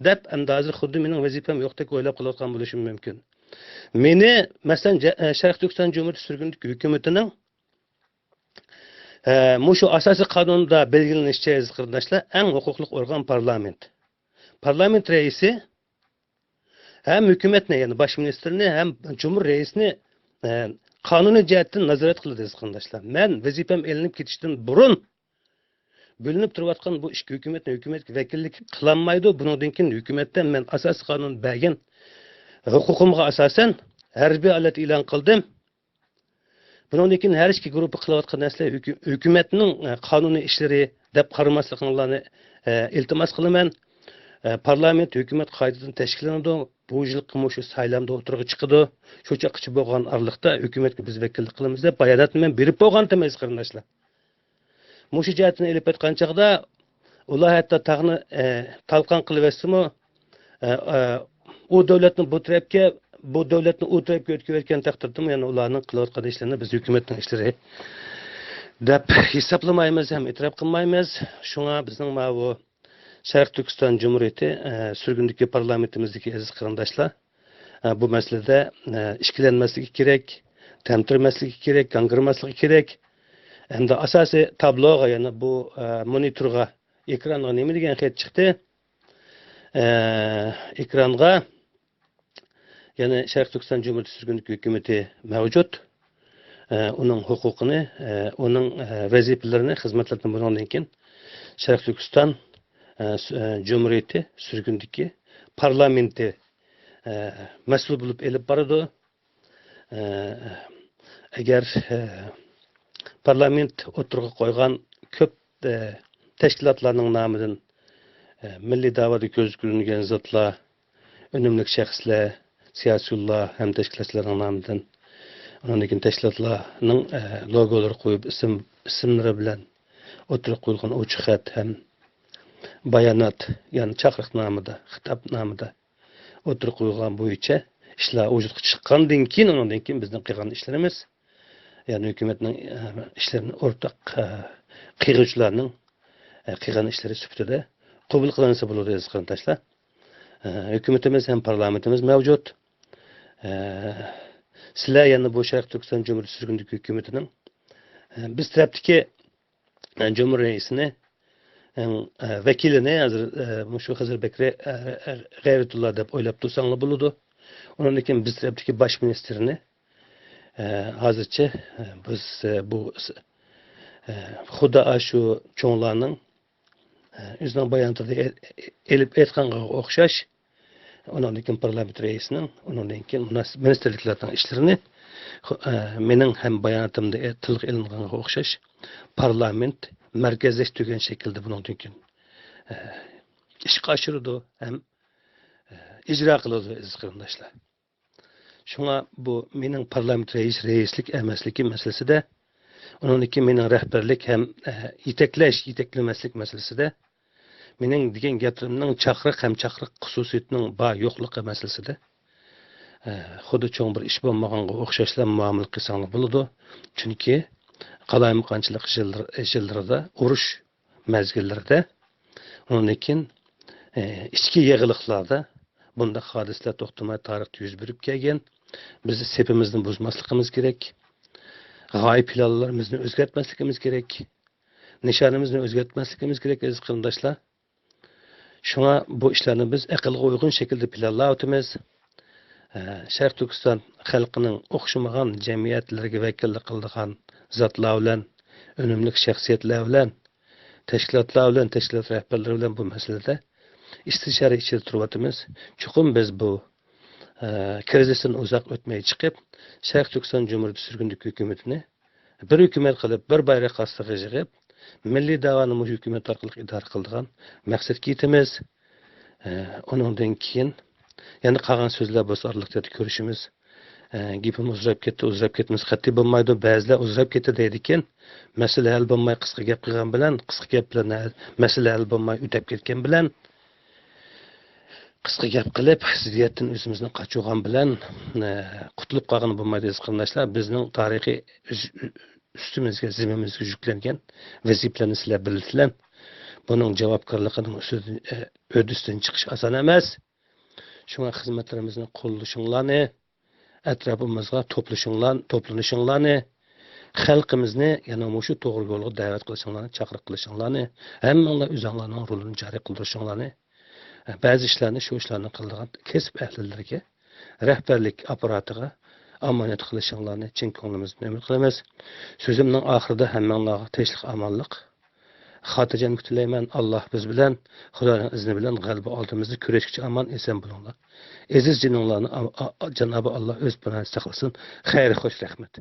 دەپ، ئەمدى ھازىر خۇددى مېنىڭ ۋەزىپەم يوقتەك ئويلاپ قېلىۋاتقان بولۇشى مۇمكىن. مېنى، مەسىلەن، جە-، ئە، شەرقىي تۈركىستان جۇمھۇرىيىتى سۈرگۈندىكى ھۆكۈمىتىنىڭ، ئە، مۇشۇ ئاساسىي قانۇندا بەلگىلىنىشىچە، ئەزىز قېرىنداشلار، ئەڭ ھوقۇقلۇق ئورگان پارلامېنت. پارلامېنت رەئىسى ھەم ھۆكۈمەتنى، يەنى باش مىنىستىرنى ھەم جۇمھۇر رەئىسىنى، ئە، قانۇنىي جەھەتتىن نازارەت قىلىدۇ، ئەزىز قېرىنداشلار. مەن ۋەزىپەم ئېلىنىپ كېتىشتىن بۇرۇن بۆلۈنۈپ تۇرۇۋاتقان بۇ ئىككى ھۆكۈمەتنى ھۆكۈمەتكە ۋەكىللىك قىلالمايدۇ. بۇنىڭدىن كېيىن ھۆكۈمەتتە مەن ئاساسىي قانۇن بەرگەن ھوقۇقۇمغا ئاساسەن ھەربىي ھالەت ئېلان قىلدىم. بۇنىڭدىن كېيىن ھەر ئىككى گۇرۇپپا قىلىۋاتقان نەرسىلەر ھۆكۈ-، ھۆكۈمەتنىڭ، ئە، قانۇنىي ئىشلىرى دەپ قارىماسلىقىڭلارنى، ئە، ئىلتىماس قىلىمەن. ئە، پارلامېنت، ھۆكۈمەت قايتىدىن تەشكىللىنىدۇ. بۇ يىلقى مۇشۇ سايلامدا ئوتتۇرىغا چىقىدۇ. شۇ چاغقىچە بولغان ئارىلىقتا ھۆكۈمەتكە بىز ۋەكىللىك قىلىمىز دەپ باياناتنى مەن بېرىپ بولغانتىم، ئەزىز قېرىنداشلار. مۇشۇ جەھەتتىن ئېلىپ ئېيتقان چاغدا، ئۇلار ھەتتا تاغنى، ئە، تالقان قىلىۋەتسىمۇ، ئە، ئە، ئۇ دۆلەتنى بۇ تەرەپكە، بۇ دۆلەتنى ئۇ تەرەپكە ئۆتكۈزۈۋەتكەن تەقدىردىمۇ، يەنە ئۇلارنىڭ قىلىۋاتقان ئىشلىرىنى بىز ھۆكۈمەتنىڭ ئىشلىرى دەپ ھېسابلىمايمىز ھەم ئېتىراپ قىلمايمىز. شۇڭا بىزنىڭ ماۋۇ شەرقىي تۈركىستان جۇمھۇرىيىتى، ئە، سۈرگۈندىكى پارلامېنتىمىزدىكى ئەزىز قېرىنداشلار، ئە، بۇ مەسىلىدە، ئە، ئىككىلەنمەسلىكى كېرەك، تەمتىرىمەسلىكى كېرەك، گاڭگىرىماسلىقى كېرەك. ھەمدە ئاساسىي تابلوغا، يەنى بۇ، ئە، مونىتورغا، ئېكرانغا نېمە دېگەن خەت چىقتى؟ ئە، ئېكرانغا يەنى شەرقىي تۈركىستان جۇمھۇرىيىتى سۈرگۈنلۈك ھۆكۈمىتى مەۋجۇت. ئە، ئۇنىڭ ھوقۇقىنى، ئە، ئۇنىڭ، ئە، ۋەزىپىلىرىنى، خىزمەتلىرىنى بۇنىڭدىن كېيىن شەرقىي تۈركىستان، ئە، سۈ-، ئە، جۇمھۇرىيىتى سۈرگۈندىكى پارلامېنتى، ئە، مەسئۇل بولۇپ ئېلىپ بارىدۇ. ئە، ئەگەر، ئە، پارلامېنت ئوتتۇرىغا قويغان كۆپ، ئە، تەشكىلاتلارنىڭ نامىدىن، ئە، مىللىي دەۋادا كۆزگە كۆرۈنگەن زاتلار، ئۈنۈملۈك شەخسلەر، سىياسىيونلار ھەم تەشكىلاتچىلارنىڭ نامىدىن، ئۇنىڭدىن كېيىن تەشكىلاتلارنىڭ، ئە، لوگولىرى قويۇپ، ئىسىم، ئىسىملىرى بىلەن ئوتتۇرىغا قويۇلغان ئوچۇق خەت ھەم بايانات، يەنى چاقىرىقنامىدا، خىتابنامىدا ئوتتۇرىغا قويۇلغان بويىچە ئىشلار ۋۇجۇدقا چىققاندىن كېيىن، ئۇنىڭدىن كېيىن بىزنىڭ قىلغان ئىشلىرىمىز، يەنى ھۆكۈمەتنىڭ، ئە، ئىشلىرىنى ئورتاق، ئە، قىلغۇچىلارنىڭ، ئە، قىلغان ئىشلىرى سۈپىتىدە قوبۇل قىلىنسا بولىدۇ، ئەزىز قېرىنداشلار. ئە، ھۆكۈمىتىمىز ھەم پارلامېنتىمىز مەۋجۇت. ئە، سىلەر يەنە بۇ شەرقىي تۈركىستان جۇمھۇرىيىتى سۈرگۈندىكى ھۆكۈمىتىنىڭ، ئە، بىز تەرەپتىكى، ئە، جۇمھۇر رەئىسىنى، ئە، ۋەكىلىنى ھازىر، ئە، مۇشۇ خىزىر بەكرى، ئە، ئە، غەيرىتۇللا دەپ ئويلاپ تۇرساڭلار بولىدۇ. ئۇنىڭدىن كېيىن بىز تەرەپتىكى باش مىنىستىرنى، ئە، ھازىرچە، ئە، بىز، ئە، بۇ، ئە، خۇدا ئاشۇ چوڭلارنىڭ، ئە، ئۆزىنىڭ باياناتىدا ئېلىپ ئېيتقانغا ئوخشاش، ئۇنىڭدىن كېيىن پارلامېنت رەئىسىنىڭ، ئۇنىڭدىن كېيىن مۇناسىپ مىنىستىرلىكلارنىڭ ئىشلىرىنى، خۇ-، ئە، مېنىڭ ھەم باياناتىمدا ئېيت-، تىلغا ئېلىنغانغا ئوخشاش، پارلامېنت مەركەزلەشتۈرگەن شەكىلدە بۇنىڭدىن كېيىن، ئە، ئىشقا ئاشۇرىدۇ ھەم، ئە، ئىجرا قىلىدۇ، ئەزىز قېرىنداشلار. شۇڭا بۇ مېنىڭ پارلامېنت رەئىس، رەئىسلىك ئەمەسلىكى مەسىلىسىدە، ئۇنىڭدىن كېيىن مېنىڭ رەھبەرلىك ھەم، ئە، يېتەكلەش، يېتەكلىمەسلىك مەسىلىسىدە، مېنىڭ دېگەن گەپلىرىمنىڭ چاقىرىق ھەم چاقىرىق خۇسۇسىيىتىنىڭ بار يوقلۇقى مەسىلىسىدە، ئە، خۇددى چوڭ بىر ئىش بولمىغانغا ئوخشاشلا مۇئامىلە قىلساڭلار بولىدۇ. چۈنكى قالايمىقانچىلىق يىللىرىدا، ئۇرۇش مەزگىللىرىدە، ئۇنىڭدىن كېيىن، ئى، ئىچكى يېغىلىقلاردا بۇنداق ھادىسىلەر توختىماي تارىختا يۈز بېرىپ كەلگەن. بىز سېپىمىزنى بۇزماسلىقىمىز كېرەك. غايە پىلانلىرىمىزنى ئۆزگەرتمەسلىكىمىز كېرەك. نىشانىمىزنى ئۆزگەرتمەسلىكىمىز كېرەك، ئەزىز قېرىنداشلار. شۇڭا بۇ ئىشلارنى بىز ئەقىلگە ئۇيغۇن شەكىلدە پىلانلاۋاتىمىز. ئە، شەرقىي تۈركىستان خەلقىنىڭ ئوخشىمىغان جەمئىيەتلەرگە ۋەكىللىك قىلىدىغان زاتلار بىلەن، ئۈنۈملۈك شەخسىيەتلەر بىلەن، تەشكىلاتلار بىلەن، تەشكىلات رەھبەرلىرى بىلەن بۇ مەسىلىدە ئىستىشارە ئىچىدە تۇرۇۋاتىمىز. چوقۇم بىز بۇ، ئە، كىرىزىستىن ئۇزاق ئۆتمەي چىقىپ، شەرقىي تۈركىستان جۇمھۇرىيىتى سۈرگۈندىكى ھۆكۈمىتىنى بىر ھۆكۈمەت قىلىپ، بىر بايراق ئاستىغا يىغىپ، مىللىي دەۋانى مۇشۇ ھۆكۈمەت ئارقىلىق ئىدارە قىلىدىغان مەقسەتكە يېتىمىز. ئە، ئۇنىڭدىن كېيىن يەنە قالغان سۆزلەر بولسا ئارىلىقتا كۆرۈشىمىز. ئە، گېپىم ئۇزىراپ كەتتى، ئۇزىراپ كەتمىسە قەتئىي بولمايدۇ. بەزىلەر ئۇزىراپ كەتتى دەيدىكەن. مەسىلە ھەل بولماي قىسقا گەپ قىلغان بىلەن، قىسقا گەپ بىلەن ھە-، مەسىلە ھەل بولماي ئۆتەپ كەتكەن بىلەن، قىسقا گەپ قىلىپ، زىددىيەتتىن ئۆزىمىزنى قاچۇرغان بىلەن، ئە، قۇتۇلۇپ قالغىلى بولمايدۇ، ئەزىز قېرىنداشلار. بىزنىڭ تارىخىي ئۈز-، ئۈستىمىزگە، زىممىمىزگە يۈكلەنگەن ۋەزىپىلەرنى سىلەر بىلىسىلەر. بۇنىڭ جاۋابكارلىقىنىڭ ئۈستىدىن، ئە، ھۆددىسىدىن چىقىش ئاسان ئەمەس. شۇڭا خىزمەتلىرىمىزنى قوللىشىڭلارنى، ئەتراپىمىزغا توپلىشىڭلار-، توپلىنىشىڭلارنى، خەلقىمىزنى يەنە مۇشۇ توغرا يولغا دەۋەت قىلىشىڭلارنى، چاقىرىق قىلىشىڭلارنى، ھەممىڭلار ئۆزۈڭلارنىڭ رولىنى جارى قىلدۇرۇشۇڭلارنى، بەزى ئىشلارنى، شۇ ئىشلارنى قىلىدىغان كەسىپ ئەھلىلىرىگە، رەھبەرلىك ئاپپاراتىغا ئامانەت قىلىشىڭلارنى چىن كۆڭلىمىزدىن ئۈمىد قىلىمىز. سۆزۈمنىڭ ئاخىرىدا ھەممىڭلارغا تىنچلىق، ئامانلىق، خاتىرجەملىك تىلەيمەن. ئاللاھ بىز بىلەن، خۇدانىڭ ئىزنى بىلەن غەلىبە ئالدىمىزدا. كۈرەشكىچە ئامان، ئېسەن بولۇڭلار. ئەزىز جېنىڭلارنى ئا-، ئا-، جانابى ئاللاھ ئۆز پاناھىدا ساقلىسۇن. خەير خوش، رەھمەت.